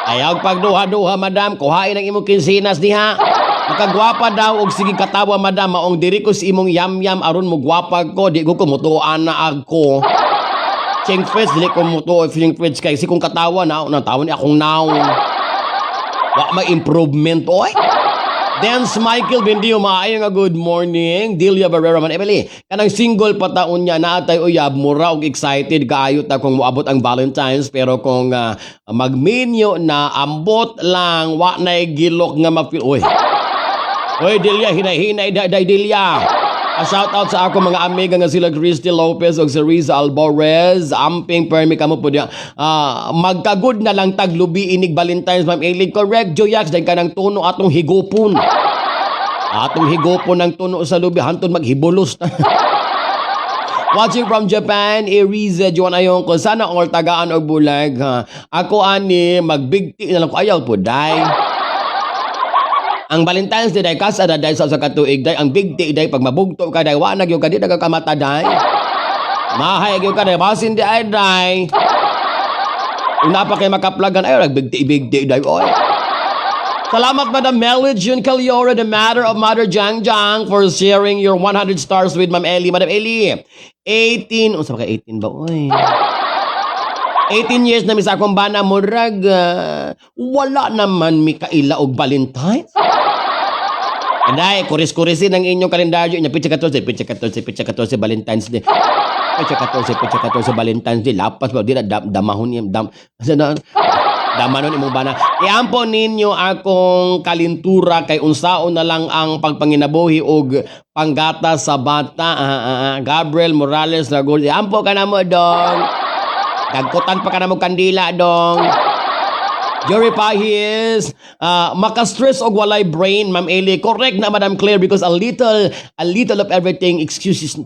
Ayaw pagduha-duha, madam. Kuhain ang imong kinsinas diha. Makagwapa daw og sige katawa, madam. Maong diri ko sa imong yam-yam aron mo gwapa ko. Di ko kumutuan na ako. Ching Fritz, dili ko mutuo Ching Fritz kay si kong katawa na na tawon ni akong naong. Wa may improvement oy. Dance Michael Bendio, maayo nga good morning. Delia Barrera man Emily, kanang single pa taon niya naatay uyab mura og excited kaayo ta kung moabot ang Valentine's, pero kung magminyo na ambot lang wa nay gilok nga ma-feel. Oy. Oy Delia, hinay-hinay day Delia. A shout out sa ako mga amiga nga sila Christy Lopez ug si Riza Alvarez. Amping permi kamo po diya. Ah, magkagud na lang taglubi inig Valentine's, Ma'am Eli. Correct, Joyax, dahil kanang tuno atong higupon. Atong higupon ng tuno sa lubi hantod maghibulos na. Watching from Japan, Eriza Juan Ayongko. Sana all tagaan og bulag. Ha? Ako ani, magbigti na lang ko. Ayaw po, day. Ang Valentine's Day day kasa day sa katuig day ang bigti day pag mabugto ka day wa na gyud ka di nagkakamata day. Mahay gyud ka day basin di ay day. Una pa kay makaplagan ay nagbigti bigti day oy. Salamat, Madam Mel June Caliora, the matter of Mother Jang Jang, for sharing your 100 stars with Ma'am Ellie. Madam Ellie, 18, unsa ba ka 18 ba oy? 18 years na mi sa akong bana murag wala naman mi kaila og Valentine's. Anday, kuris-kurisin ang inyong kalendaryo. Inya, pitsa 14, pitsa 14, pitsa 14, Valentine's Day. Petsa 14, petsa 14, Valentine's Day, lapas ba, di na, damahon niya, na, damanon imong bana. Iampo ninyo akong kalintura kay unsaon na lang ang pagpanginabuhi og panggata sa bata. Gabriel Morales Ragul. Iampo ka na mo, dong. Dagkutan pa ka na mo kandila, dong. Jory Pahis, maka-stress og walay brain, Ma'am Eli. Correct na, Madam Claire, because a little of everything, excuses.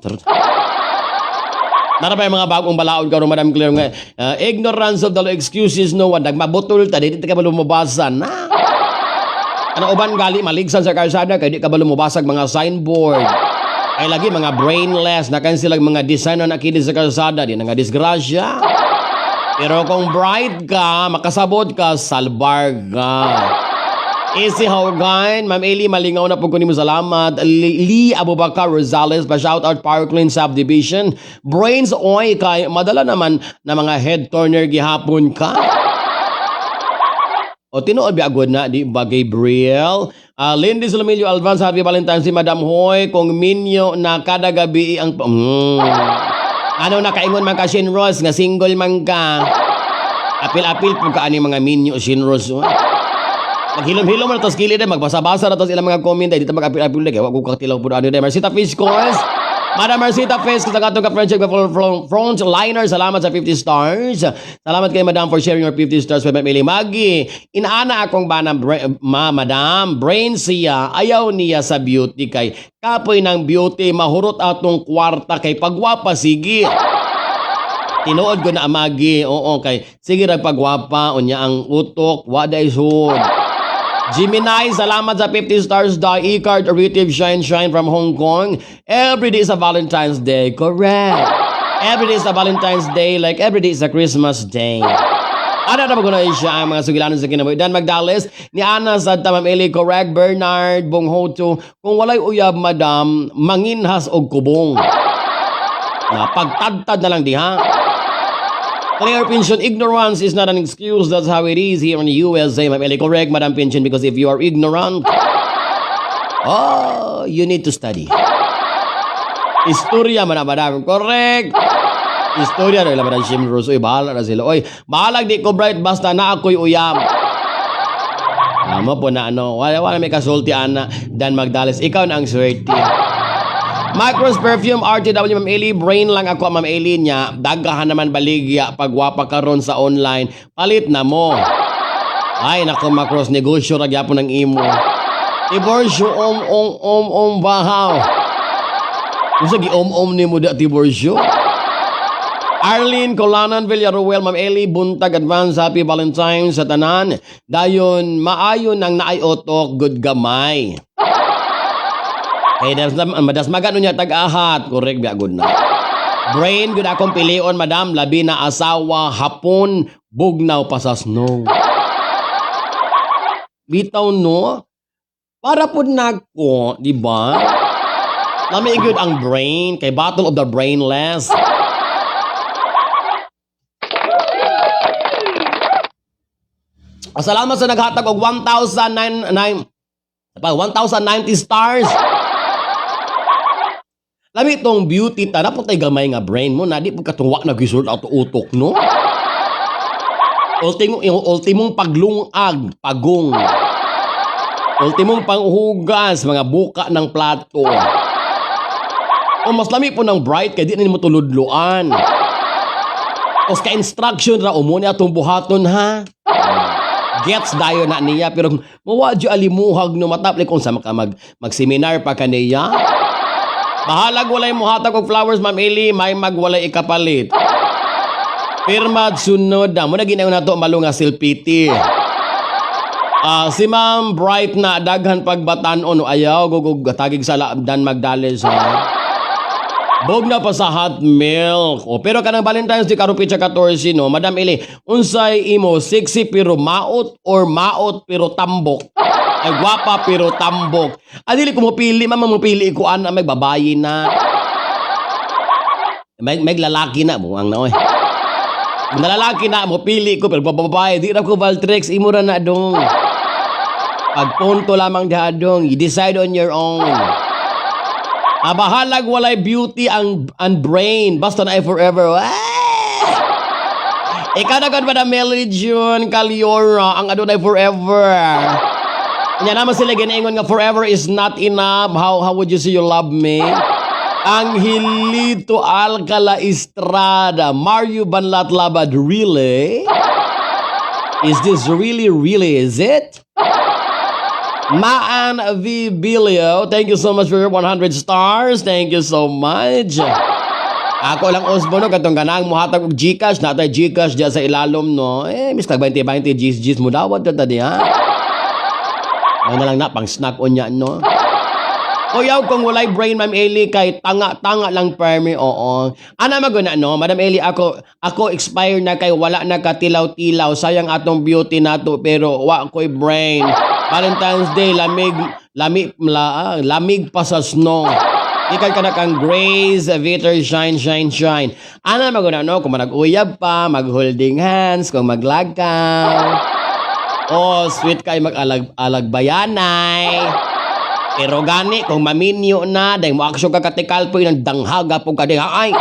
Nara pa yung mga bagong balaod karon, Madam Claire, nga ignorance of the law excuses no one. Nagmabutol ta, di ka ba lumabasa na? Ano uban gali maligsan sa kalsada kay di ka ba lumabasag mga signboard. Ay lagi mga brainless na kan sila mga designer na kini sa kalsada di na nga disgrasya. Pero kung bright ka, makasabot ka, salbar ka. Easy Hogan, Ma'am Eli, malingaw na po ko nimo, salamat. Lee Abubakar Rosales, pa shout out Parkland Subdivision. Brains oy kay madala naman na mga head turner gihapon ka. O tinuod ba agad na, di ba, Gabriel? Lindy Solomillo Alvance, happy Valentine's si Madam Hoy. Kung minyo na kada gabi ang. Ano nakaingon man ka, Shin Rose, nga single man ka. Apil-apil po ka ani mga minyo, Shin Rose. Oh. Maghilom-hilom na tos kilid eh, magbasa-basa na tos ilang mga comment ay dito mag-apil-apil na kaya wa ko katilaw po ano. Marcita Fiscos. Madam Marcita Fiscos, ang atong ka-friendship ka from frontliner, salamat sa 50 stars. Salamat kay Madam for sharing your 50 stars with Ma'am Magi. Inaana akong bana, ma, Madam, brain siya, ayaw niya sa beauty kay kapoy ng beauty, mahurot atong kwarta kay pagwapa sige. Tinuod ko na, amagi, oo, kay sige ra pagwapa, unya ang utok, wa day sud. Gemini, salamat sa 50 stars. The e-card Orative Shine Shine from Hong Kong. Every day is a Valentine's Day. Correct. Every day is a Valentine's Day, like every day is a Christmas Day. Ano na ba siya ang mga sugilanon sa kinabuhi? Dan Magdales, ni Ana sa Tamam Eli, correct. Bernard Bonghoto, kung walay uyab, madam, manginhas og kubong. Na pagtadtad na lang diha. Claire Pension, ignorance is not an excuse. That's how it is here in the USA. Ma'am Eli, correct, Madam Pension, because if you are ignorant, oh, you need to study. Istorya man na, madam. Correct. Istorya na Madam Shim Rose. Uy, bahala na sila. Uy, bahalag di ko bright basta na ako'y uyab. Amo po na ano, wala may kasulti ana Dan Magdales. Ikaw na ang swerte. Macros Perfume RTW, Ma'am Eli, brain lang ako, Ma'am Eli niya. Daghahan naman baligya pagwapa karon sa online. Palit na mo. Ay nako, Macros, negosyo ra gyapon ang imo. Tiborsyo om om om om bahaw. Unsa gi om om nimo da, Tiborsyo? Arlene Colanan Villaruel, Ma'am Eli, buntag, advance happy Valentine's sa tanan. Dayon maayo nang naay utok, good gamay. Kay das madasmagan niya tag-ahat, correct biya good na. Brain good akong pilion, madam, labi na asawa hapon bugnaw pa sa snow. Bitaw no? Para pud nako, di ba? Lami gyud ang brain kay battle of the brainless. Salamat sa naghatag og 1,009 pa 1,090 stars. Lami itong beauty ta, dapat tay gamay nga brain mo na di po katungwa na gisult ato utok no. Ultimo yung ultimong paglungag, pagong. Ultimong panghugas, mga buka ng plato. O mas lami po ng bright kay di na nimo tuludloan. Os ka instruction ra umo ni atong buhaton ha. Gets dayon na niya pero mawa jud alimuhag no mataplik kung sa maka mag seminar pa kaniya. Bahalag walay muhatag og flowers, Ma'am Eli, may magwalay ikapalit. Pirma sunod na. Muna ginayon nato malo nga silpiti. Si Ma'am Bright na daghan pagbatan-on no ayaw gugug tagig sa Dan Magdales ha. Bog na pa sa hot milk. O, pero kanang Valentine's Day karon petsa 14 no, Madam Eli, unsay imo, sexy pero maot or maot pero tambok? Ay gwapa pero tambok. Ah, dili ko mopili, ma'am, mopili ko ana may babayi na. May lalaki na mo ang na oy. Nalalaki na mo pili ko pero babae di ra ko Valtrex, imo ra na dong. Pagpunto lamang diha dong, you decide on your own. Abahalag walay beauty ang and brain. Basta na ay forever. Ah! Ikaw na gud, Madam Melody June Caliora, ang adunay forever. Nya naman sila ginaingon nga forever is not enough. How would you say you love me? Angelito Alcala Estrada, Mario Banlat Labad, really? Is this really, really, is it? Maan V. Bilio, thank you so much for your 100 stars. Thank you so much. Ako lang usbo no, katong ganang muhatag og GCash, natay GCash diya sa ilalom no. Eh, mis kag 20 20 Gs Gs mo dawat ka tadi ha. Ano na lang na pang snack unya no. Kuyaw kung walay brain, Ma'am Eli, kay tanga-tanga lang permi, oo. Ana maguna no, Madam Eli, ako expire na kay wala na katilaw-tilaw, sayang atong beauty nato pero wa ko'y brain. Valentine's Day lamig lamig la, lamig pa sa snow. Ikan ka na kang Grace, Viter, shine, shine, shine. Ana maguna no, kung manag-uyab pa, mag-holding hands, kung maglagaw. Oh, sweet kay mag-alag alagbayanay. Pero gani, kung maminyo na, dahil mo aksyon ka katikal po ng danghaga po ka diha, ay.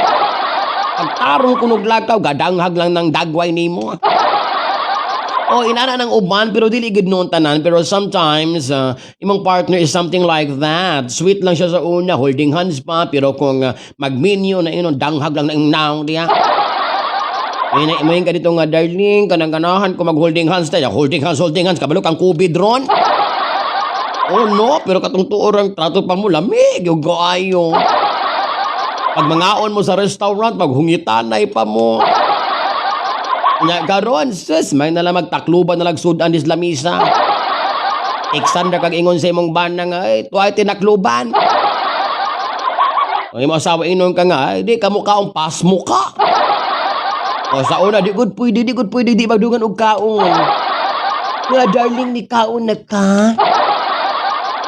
Pagtarong kunog lakaw, gadanghag lang ng dagway nimo. Oh, inana ng uban pero dili gid noon tanan, pero sometimes imong partner is something like that. Sweet lang siya sa una, holding hands pa, pero kung magminyo na inon danghag lang ng naong diha. May na imoy ka dito nga, "Darling, kanang ganahan ko mag holding hands tayo." Holding hands, kabalo kang COVID ron. Oh no, pero katong tuorang trato pa mo lamig, yung kaayo. Pag mangaon mo sa restaurant, maghungitanay pa mo. Nya karon, sus, may nala magtakluban na lagsudan dis lamisa. Iksan ra kag ingon sa imong bana nga, "Ay, tuay tinakluban." Ang imong asawa ingon ka nga, "Ay, di ka mo kaong pasmo ka." O sa una, di good pwede, di good pwede, di magdugan og kaon. "Nga darling, ni kaon na ka?"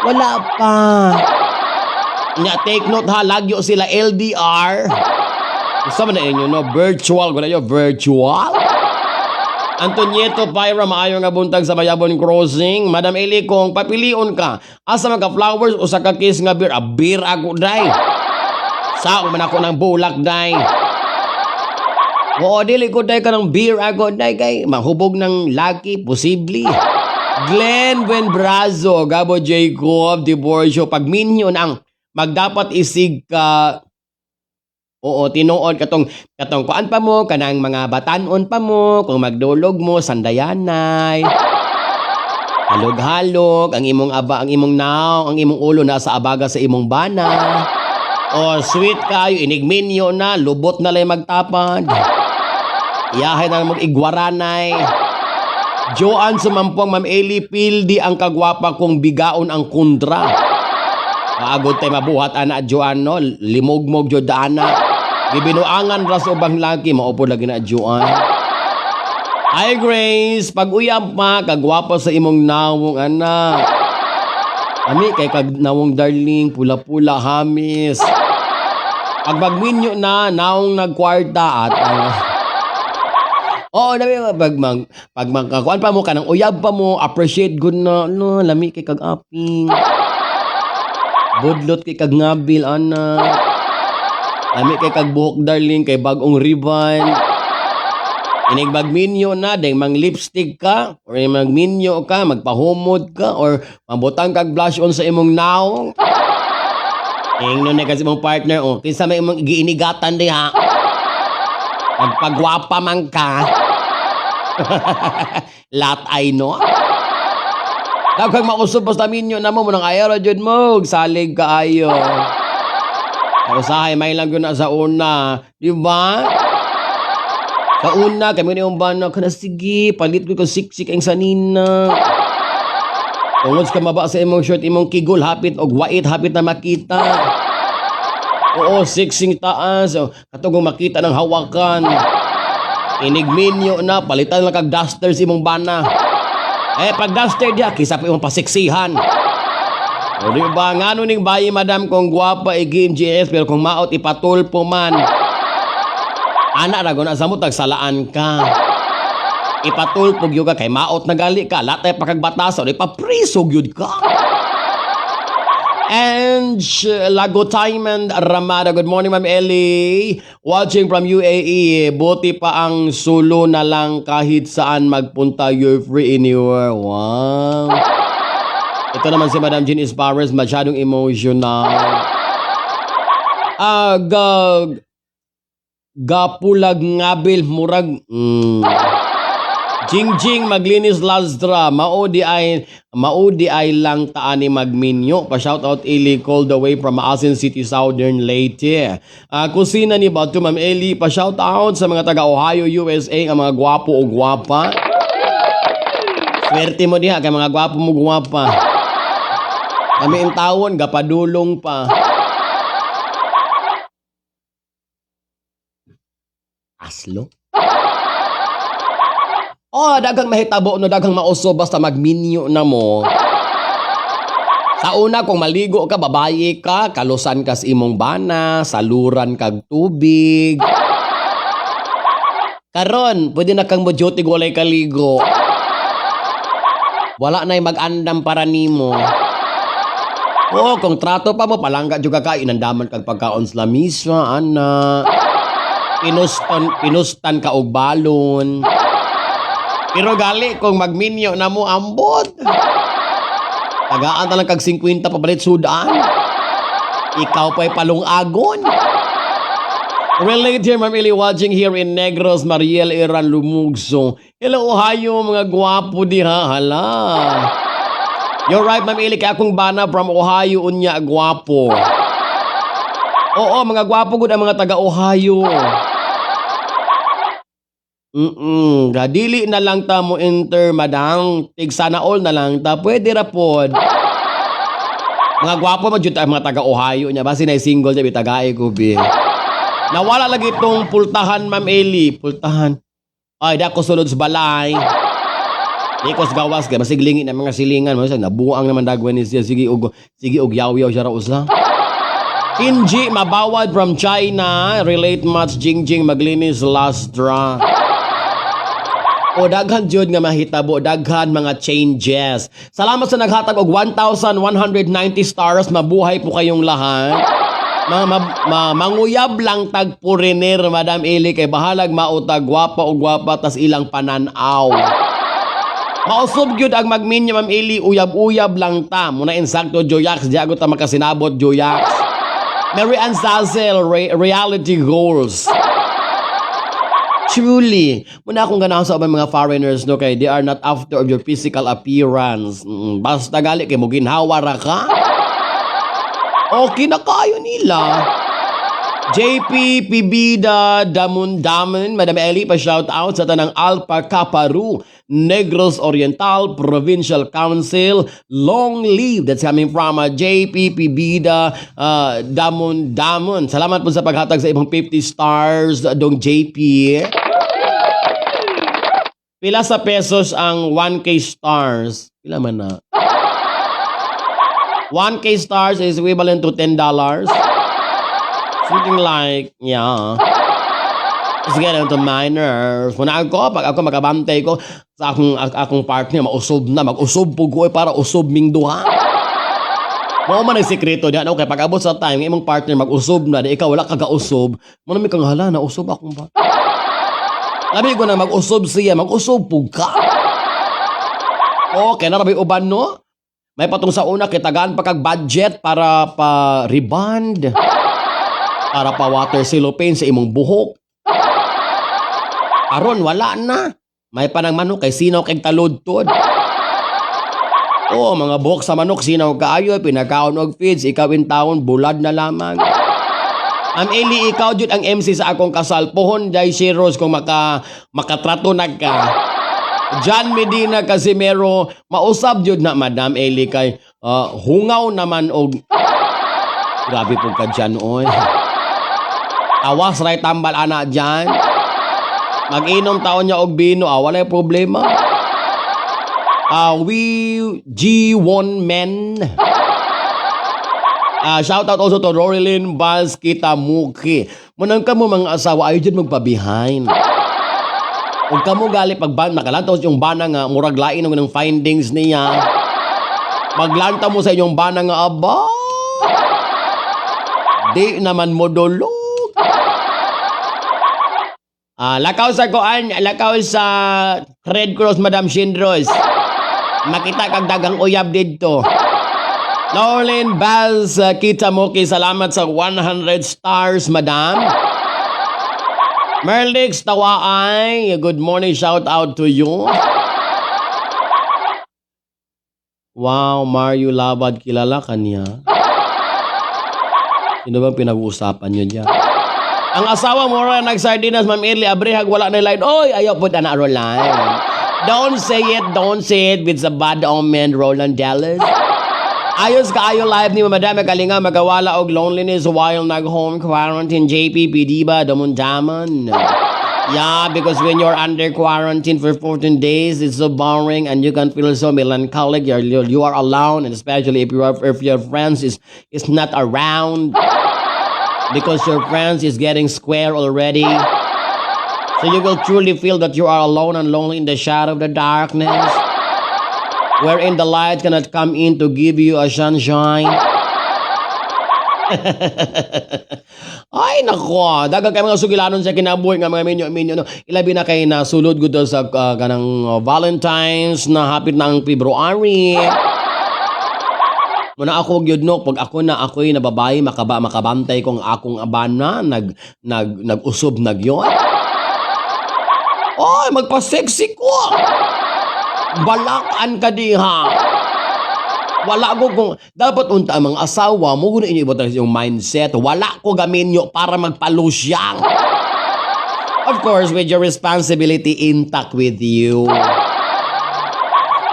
"Wala pa." Nya take note ha, lagyo sila LDR. Gusto man na inyo, no? Virtual, wala nyo, virtual? Antonietto Pyra, maayo nga buntag sa Mayabon Crossing. Madam Eli, kung papilion ka, asa man ka, flowers o sa ka kiss nga beer? Ah, beer ako, day. Sao man ako ng bulak, day. Oo, dili ko day ka ng beer ako, day, kay mahubog ng laki, posible. Glenn Buenbrazo, Gabo Jacob, Divorcio, pagminyo ang magdapat isig ka. Oo, tinuod katong katong kuan pa mo, kanang mga batanon pa mo, kung magdulog mo sandayanay. Halog-halog ang imong aba, ang imong naong, ang imong ulo nasa abaga sa imong bana. O sweet kayo, inigminyo na, lubot na lay magtapad. Iyahay na mag igwaranay. Joan Sumampuang, Ma'am Eli, pildi ang kagwapa kung bigaon ang kundra. Maagod tay mabuhat ana Joan no, limogmog jud ana. Gibinuangan ra sa ubang laki, maupo lagi na Joan. Hi Grace, pag uyab pa kagwapa sa imong nawong ana. Ami kay kag nawong darling, pula-pula hamis. Pag magminyo na, naong nagkwarta at oo, dami pag magkakuan pa mo kanang uyab pa mo, appreciate good na no, lami kay kag aping. Budlot kay kag ngabil ana. Lami kay kag buhok darling kay bag-ong ribbon. Inig magminyo na, dahil mang lipstick ka, or magminyo ka, magpahumod ka, or mabutang kag blush on sa imong naong. Ingnon na kasi imong partner, oh, kinsa may imong giinigatan diha. Nagpagwapa man ka. Lat ay no. Daghang mausog basta minyo na mo, munang ayaw ra jud mo, salig kaayo. Usahay may lang yun na sa una, di ba? Sa una, kami ni yung bana, kana sige, palit ko kung siksik ang sanina. Tungod sa maba sa imong shirt, imong kigol, hapit, og wait, hapit na makita. Oo, siksing taas. O, katong makita ng hawakan. Inigminyo na, palitan lang kag duster sa imong bana. Eh, pag duster diya, kisa pa imong pasiksihan. O di ba, ngano ning bayi madam kung gwapa i-game GS, pero kung maot ipatulpo man. Ana ra guna sa mo tagsalaan ka. Ipatulpo gyud ka kay maot na gali ka, latay pa kag batasan, ipapriso gyud ka. And Lago Diamond Ramada. Good morning, Ma'am Ellie. Watching from UAE. Buti pa ang solo na lang, kahit saan magpunta, you're free anywhere. Wow. Ito naman si Madam Jean Ispares, masyadong emotional. Ah, gapulag ngabil murag. Jingjing maglinis lastra, mao di ay lang taani magminyo. Pa shout out, Eli, all the way from Maasin City, Southern Leyte. Kusina ni Bato, Ma'am Eli, pa shout out sa mga taga Ohio, USA, ang mga gwapo o gwapa. Swerte mo diha kay mga gwapo mo, gwapa. Kami in tawon gapadulong pa. Aslo. Oh, daghang mahitabo no, daghang mauso basta magminyo na mo. Sa una, kung maligo ka, babaye ka, kalusan ka sa imong bana, saluran kag tubig. Karon, pwede na kang mo duty walay kaligo. Wala na'y mag-andam para nimo. Oh, kung trato pa mo, palangga juga ka, inandaman kag pagkaon sa lamisa, ana. Pinustan ka og balon. Pero gali, kung magminyo na mo, ambot. Tagaan ta lang kag 50 papalit sudan. Ikaw pa'y palungagon. Relate here, Ma'am Eli, watching here in Negros, Mariel Iran Lumugso. Hello, Ohio, mga gwapo diha. Hala. You're right, Ma'am Eli, kaya akong bana from Ohio, unya, gwapo. Oo, mga gwapo gud ang mga taga-Ohio. Gadili na lang ta mo enter, madang. Tig sana all na lang ta. Pwede ra pod. Mga gwapo man jud ang mga taga Ohio niya. Basi na single niya bitagay ko bi. Nawala lagi itong pultahan, Ma'am Eli. Pultahan. Ay, di ako sulod sa balay. Di ko sa gawas kay basig lingi na mga silingan mo sa nabuang naman dagwan ni siya, sige og yaw-yaw siya ra usa. Kinji Mabawad from China, relate much. Jingjing maglinis lastra. O daghan jud nga mahitabo, daghan mga changes. Salamat sa naghatag og 1,190 stars. Mabuhay po kayong lahat. Manguyab lang tag puriner, Madam Eli, kay bahalag mautag gwapa o gwapa tas ilang pananaw. Mausog gyud ang magminyo, Ma'am Eli, uyab-uyab lang ta. Muna insakto Joyax, di ako ta makasinabot Joyax. Mary Ann Sazel, reality goals. Truly, muna akong ganahan sa ubang mga foreigners no, kay they are not after of your physical appearance. Basta gali kay mo ginhawa ra ka. Okay na kayo nila. JP Pibida Damun Damun, Madam Eli, pa shout out sa tanang Alpha Kaparu, Negros Oriental Provincial Council. Long live. That's coming from JP Pibida Damun Damun. Salamat po sa paghatag sa ibang 50 stars, dong JP. Pila sa pesos ang 1K stars? Pila man na? 1K stars is equivalent to $10. Something like, yeah. It's getting to my nerves. Muna ako, pag ako makabantay ko sa akong partner, mausog na, mag-usog po ko eh, para usog ming duha. Mao man ang sekreto diyan. Okay, pag abot sa time, imong partner mag-usob na, di ikaw wala ka gausog, mo na may kang hala, nausog akong ba? Labi ko na mag-usob siya, mag-usob pug ka. Okay, na rabay uban no? May patong sa una, kitagaan pa kag budget para pa rebond. Para pa water cellophane sa imong buhok. Aron wala na. May panang manok kay sinaw kay taludtod. Oo, mga buhok sa manok sinaw kaayo, pinakaon og feeds, ikaw in taon bulad na lamang. Ma'am Eli, ikaw jud ang MC sa akong kasal. Pohon jay si Rose kung makatrato na ka. John Medina Casimero, mausab jud na, Madam Eli, kay hungaw naman og grabe po ka dyan, oy. Awas ray tambal ana dyan. Mag-inom taon niya og bino, walay problema. We G1 men. Shout out also to Rorilyn Baz Kitamuki. Munang ka mo mga asawa ayo dyan magpa-behind. Ug kamo gali pag ban nakalantaw sa inyong bana nga murag lain ng findings niya. Maglantaw mo sa inyong bana nga aba. Di naman mo dulog. Ah, lakaw sa kuan, lakaw sa Red Cross, Madam Shindros. Makita kag dagang uyab didto. Norlin Baz, kita mo kay salamat sa 100 stars, Madam. Merlix Tawaay, good morning, shout out to you. Wow, Mario Labad, kilala ka niya? Sino bang pinag-uusapan niyo dyan? Ang asawa mo ra nagsardinas, Ma'am Erly Abrehag, wala na line. Oy, ayaw po na Roland. Don't say it with the bad omen, Roland Dallas. Ayos kaayo live ni Madam Kalinga, magawala og loneliness while nag home quarantine, JPP diba damundaman. Yeah, because when you're under quarantine for 14 days, it's so boring and you can feel so melancholic. You are alone, and especially if your friends is not around because your friends is getting square already. So you will truly feel that you are alone and lonely in the shadow of the darkness, wherein the light cannot come in to give you a sunshine. Ay, nako. Daghang kay mga sugilanon sa kinabuhi nga mga minyo-minyo. No? Ilabi na kay nasulod gud sa kanang Valentine's na hapit na ang February. Muna ako gyud no, pag ako na ako'y nababae, makabantay kong akong abana nag nag nag-usob na gyud. Oy, magpa-sexy ko. Balakan ka diha. Wala ko kung dapat unta ang mga asawa mo gud inyo ibutang yung mindset. Wala ko gaminyo para magpalusyang. Of course, with your responsibility intact with you.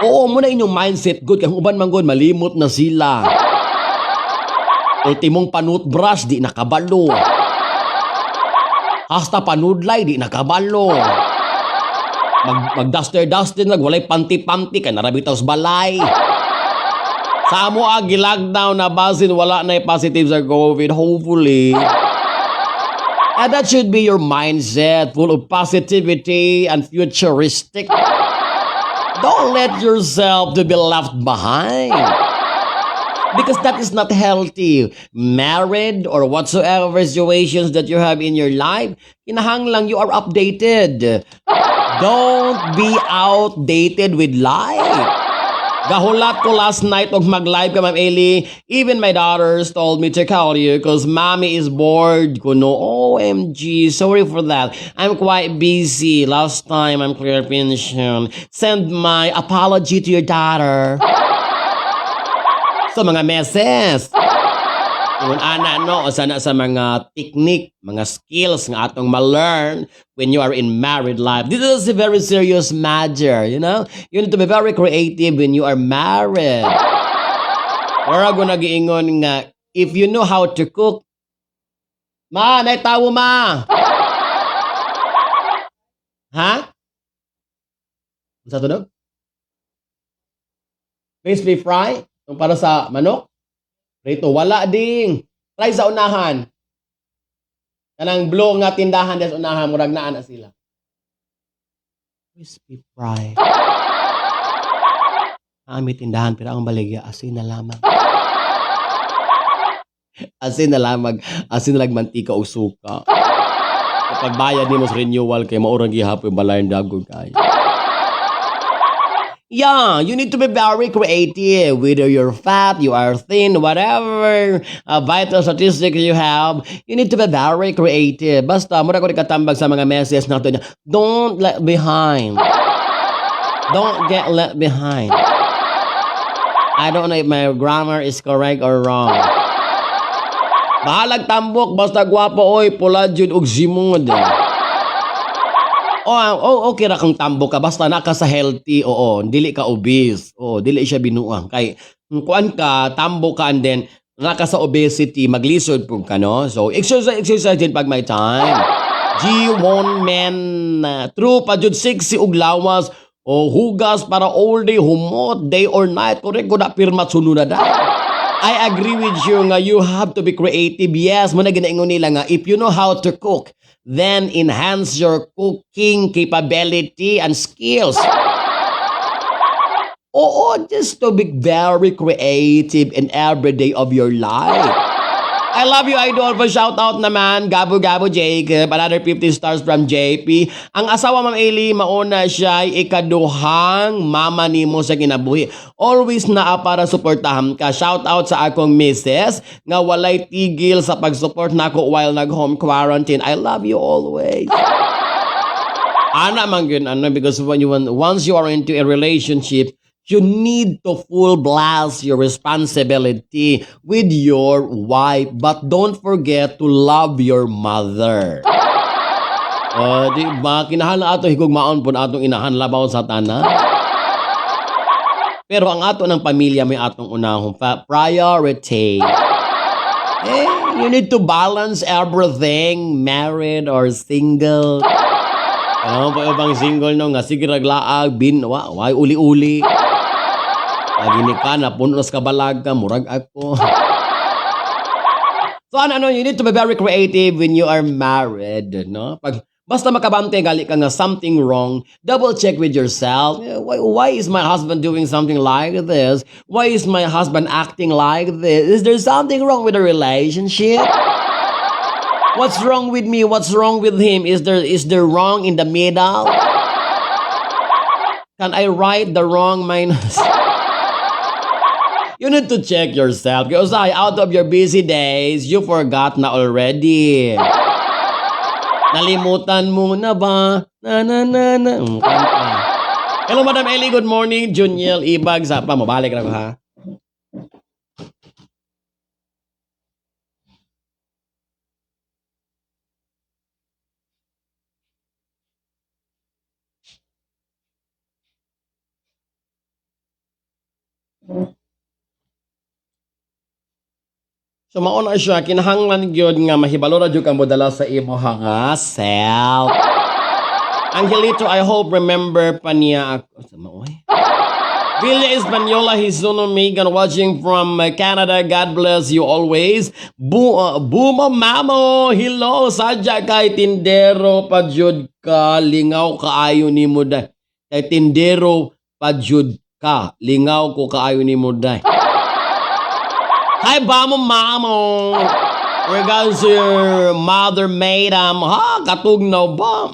Oo, muna inyong mindset good. Kung uban man gud, malimot na sila. Ultimong panutbrush, di nakabalo. Hasta panudlay, di nakabalo. Mag duster-duster nag walay panty-panty kay narabitaw sa balay. Sa amo ang gilockdown na basin wala na positive sa COVID, hopefully. And that should be your mindset, full of positivity and futuristic. Don't let yourself to be left behind. Because that is not healthy. Married or whatsoever situations that you have in your life, kinahanglang you are updated. Don't be outdated with life. Gahulat ko last night og mag-live ka, Ma'am Eli. Even my daughters told me to call you because mommy is bored. Kuno, OMG, sorry for that. I'm quite busy. Last time I'm clear pension. Send my apology to your daughter. So mga meses. Ingon ana no, usa na sa mga technique, mga skills nga atong ma-learn when you are in married life. This is a very serious matter. You need to be very creative when you are married. Mura ko nagiingon nga if you know how to cook, ma, nay tawo ma. Ha? Unsa tunog? Crispy fry? Yung para sa manok? Rito, wala ding. Try sa unahan. Kanang blue nga tindahan des unahan, murag naa na sila. Crispy fry. Ami tindahan pero ang baligya asin na lamang. Asin na lamang, asin na lang mantika o suka. Kapag bayad nimo sa renewal kay maurang gihapon balayan dagol kay. Yeah, you need to be very creative. Whether you're fat, you are thin, whatever vital statistic you have, you need to be very creative. Basta, mura ko katambag sa mga messages nato niya. Don't let behind. Don't get left behind. I don't know if my grammar is correct or wrong. Bahalag tambok, basta gwapo, oy, pula jud og simod. Oh, okay ra kang tambok ka basta naka sa healthy, oo, dili ka obese. Oo, dili siya binuang. Kay kung kuan ka, tambok ka and then naka sa obesity, maglisod pud ka no. So exercise, exercise din pag may time. G1 men, true pa jud sexy og lawas o hugas para all day humot, day or night. Correct ko na pirma sunod na da. I agree with you nga you have to be creative. Yes, mo na ginaingon nila nga if you know how to cook, then enhance your cooking capability and skills. Oo, just to be very creative in every day of your life. I love you, idol. For shout out naman, Gabo Gabo Jacob. Another 50 stars from JP. Ang asawa, Ma'am Eli, mauna siya ay ikaduhang mama nimo sa kinabuhi. Always naa para suportahan ka. Shout out sa akong misis nga walay tigil sa pag-support nako while nag-home quarantine. I love you always. Ana man gyud ano, because when you once you are into a relationship, you need to full blast your responsibility with your wife, but don't forget to love your mother. Oh, di ba? Kinahanglan ato higugmaon pud atong inahan labaw sa tanan. Pero ang ato ng pamilya may atong unahong priority. Eh, you need to balance everything, married or single. Ano pa ibang single, no, nga sige raglaag bin wa way uli-uli. Lagi ni ka na puno sa kabalag ka, murag ako. So ano, ano, you need to be very creative when you are married, no? Pag basta makabante gali ka nga something wrong, double check with yourself. Eh, why is my husband doing something like this? Why is my husband acting like this? Is there something wrong with the relationship? What's wrong with me? What's wrong with him? Is there wrong in the middle? Can I write the wrong minus? You need to check yourself. Because out of your busy days, you forgot na already. Nalimutan mo na ba? Na na na na. Kanta. Hello, Madam Ellie. Good morning. Juniel Ibag. Sa pa, mabalik na ko ha. So mao na siya, kinahanglan gyud nga mahibalo ra jud kang modala sa imo nga self. Angelito, I hope remember pa niya ako. Sa maoy. Villa Española Hizuno Megan watching from Canada. God bless you always. Buma Mamo, hello. Sadya kay tindero pa jud ka. Lingaw kaayo nimo day. Kay tindero pa jud ka. Lingaw ko kaayo nimo day. Hi, Bamo Mamo. Regards to your mother, madam. Ha? Katugnaw ba?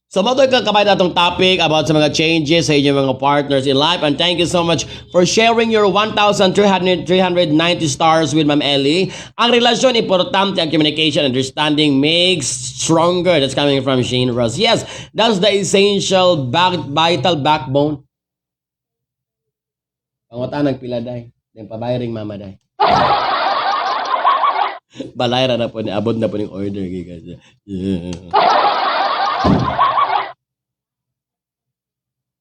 So, mao ka kabay atong topic about sa mga changes sa inyong mga partners in life. And thank you so much for sharing your 1,390 stars with Ma'am Ellie. Ang relasyon, importante ang communication, understanding makes stronger. That's coming from Shane Ross. Yes, that's the essential vital backbone. Pangutan nagpila day. Then pabayaring mama day. Balay ra na po ni abot na po ning order gikas. Yeah.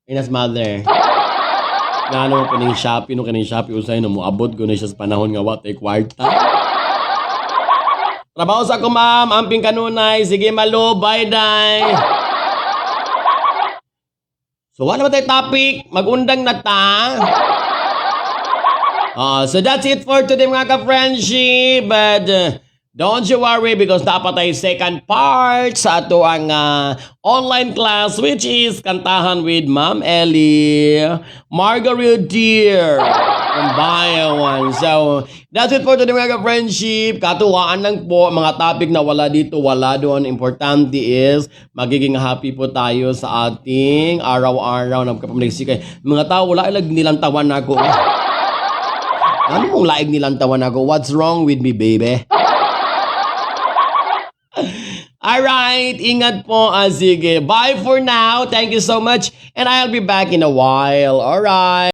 Inas mother. Nga ano po ning Shopee, no, kaning Shopee usay no moabot ko na siya sa panahon nga wa tay kwarta. Trabaho sa ako, ma'am, amping kanunay, sige malo, bye day. So wala ba tayo topic? Magundang na ta. So that's it for today, mga ka-friendship. But don't you worry because dapat ay second part sa ato ang online class, which is Kantahan with Ma'am Ellie, Margaret Dear from Bayawan. So that's it for today, mga ka-friendship. Katuwaan lang po, mga topic na wala dito, wala doon. Importante is magiging happy po tayo sa ating araw-araw na kapamaligsik. Mga tao, wala ilag nilantawan na ako. Ano mong laig nilantawan ako? What's wrong with me, baby? Alright, ingat po. Ah, sige. Bye for now. Thank you so much. And I'll be back in a while. Alright.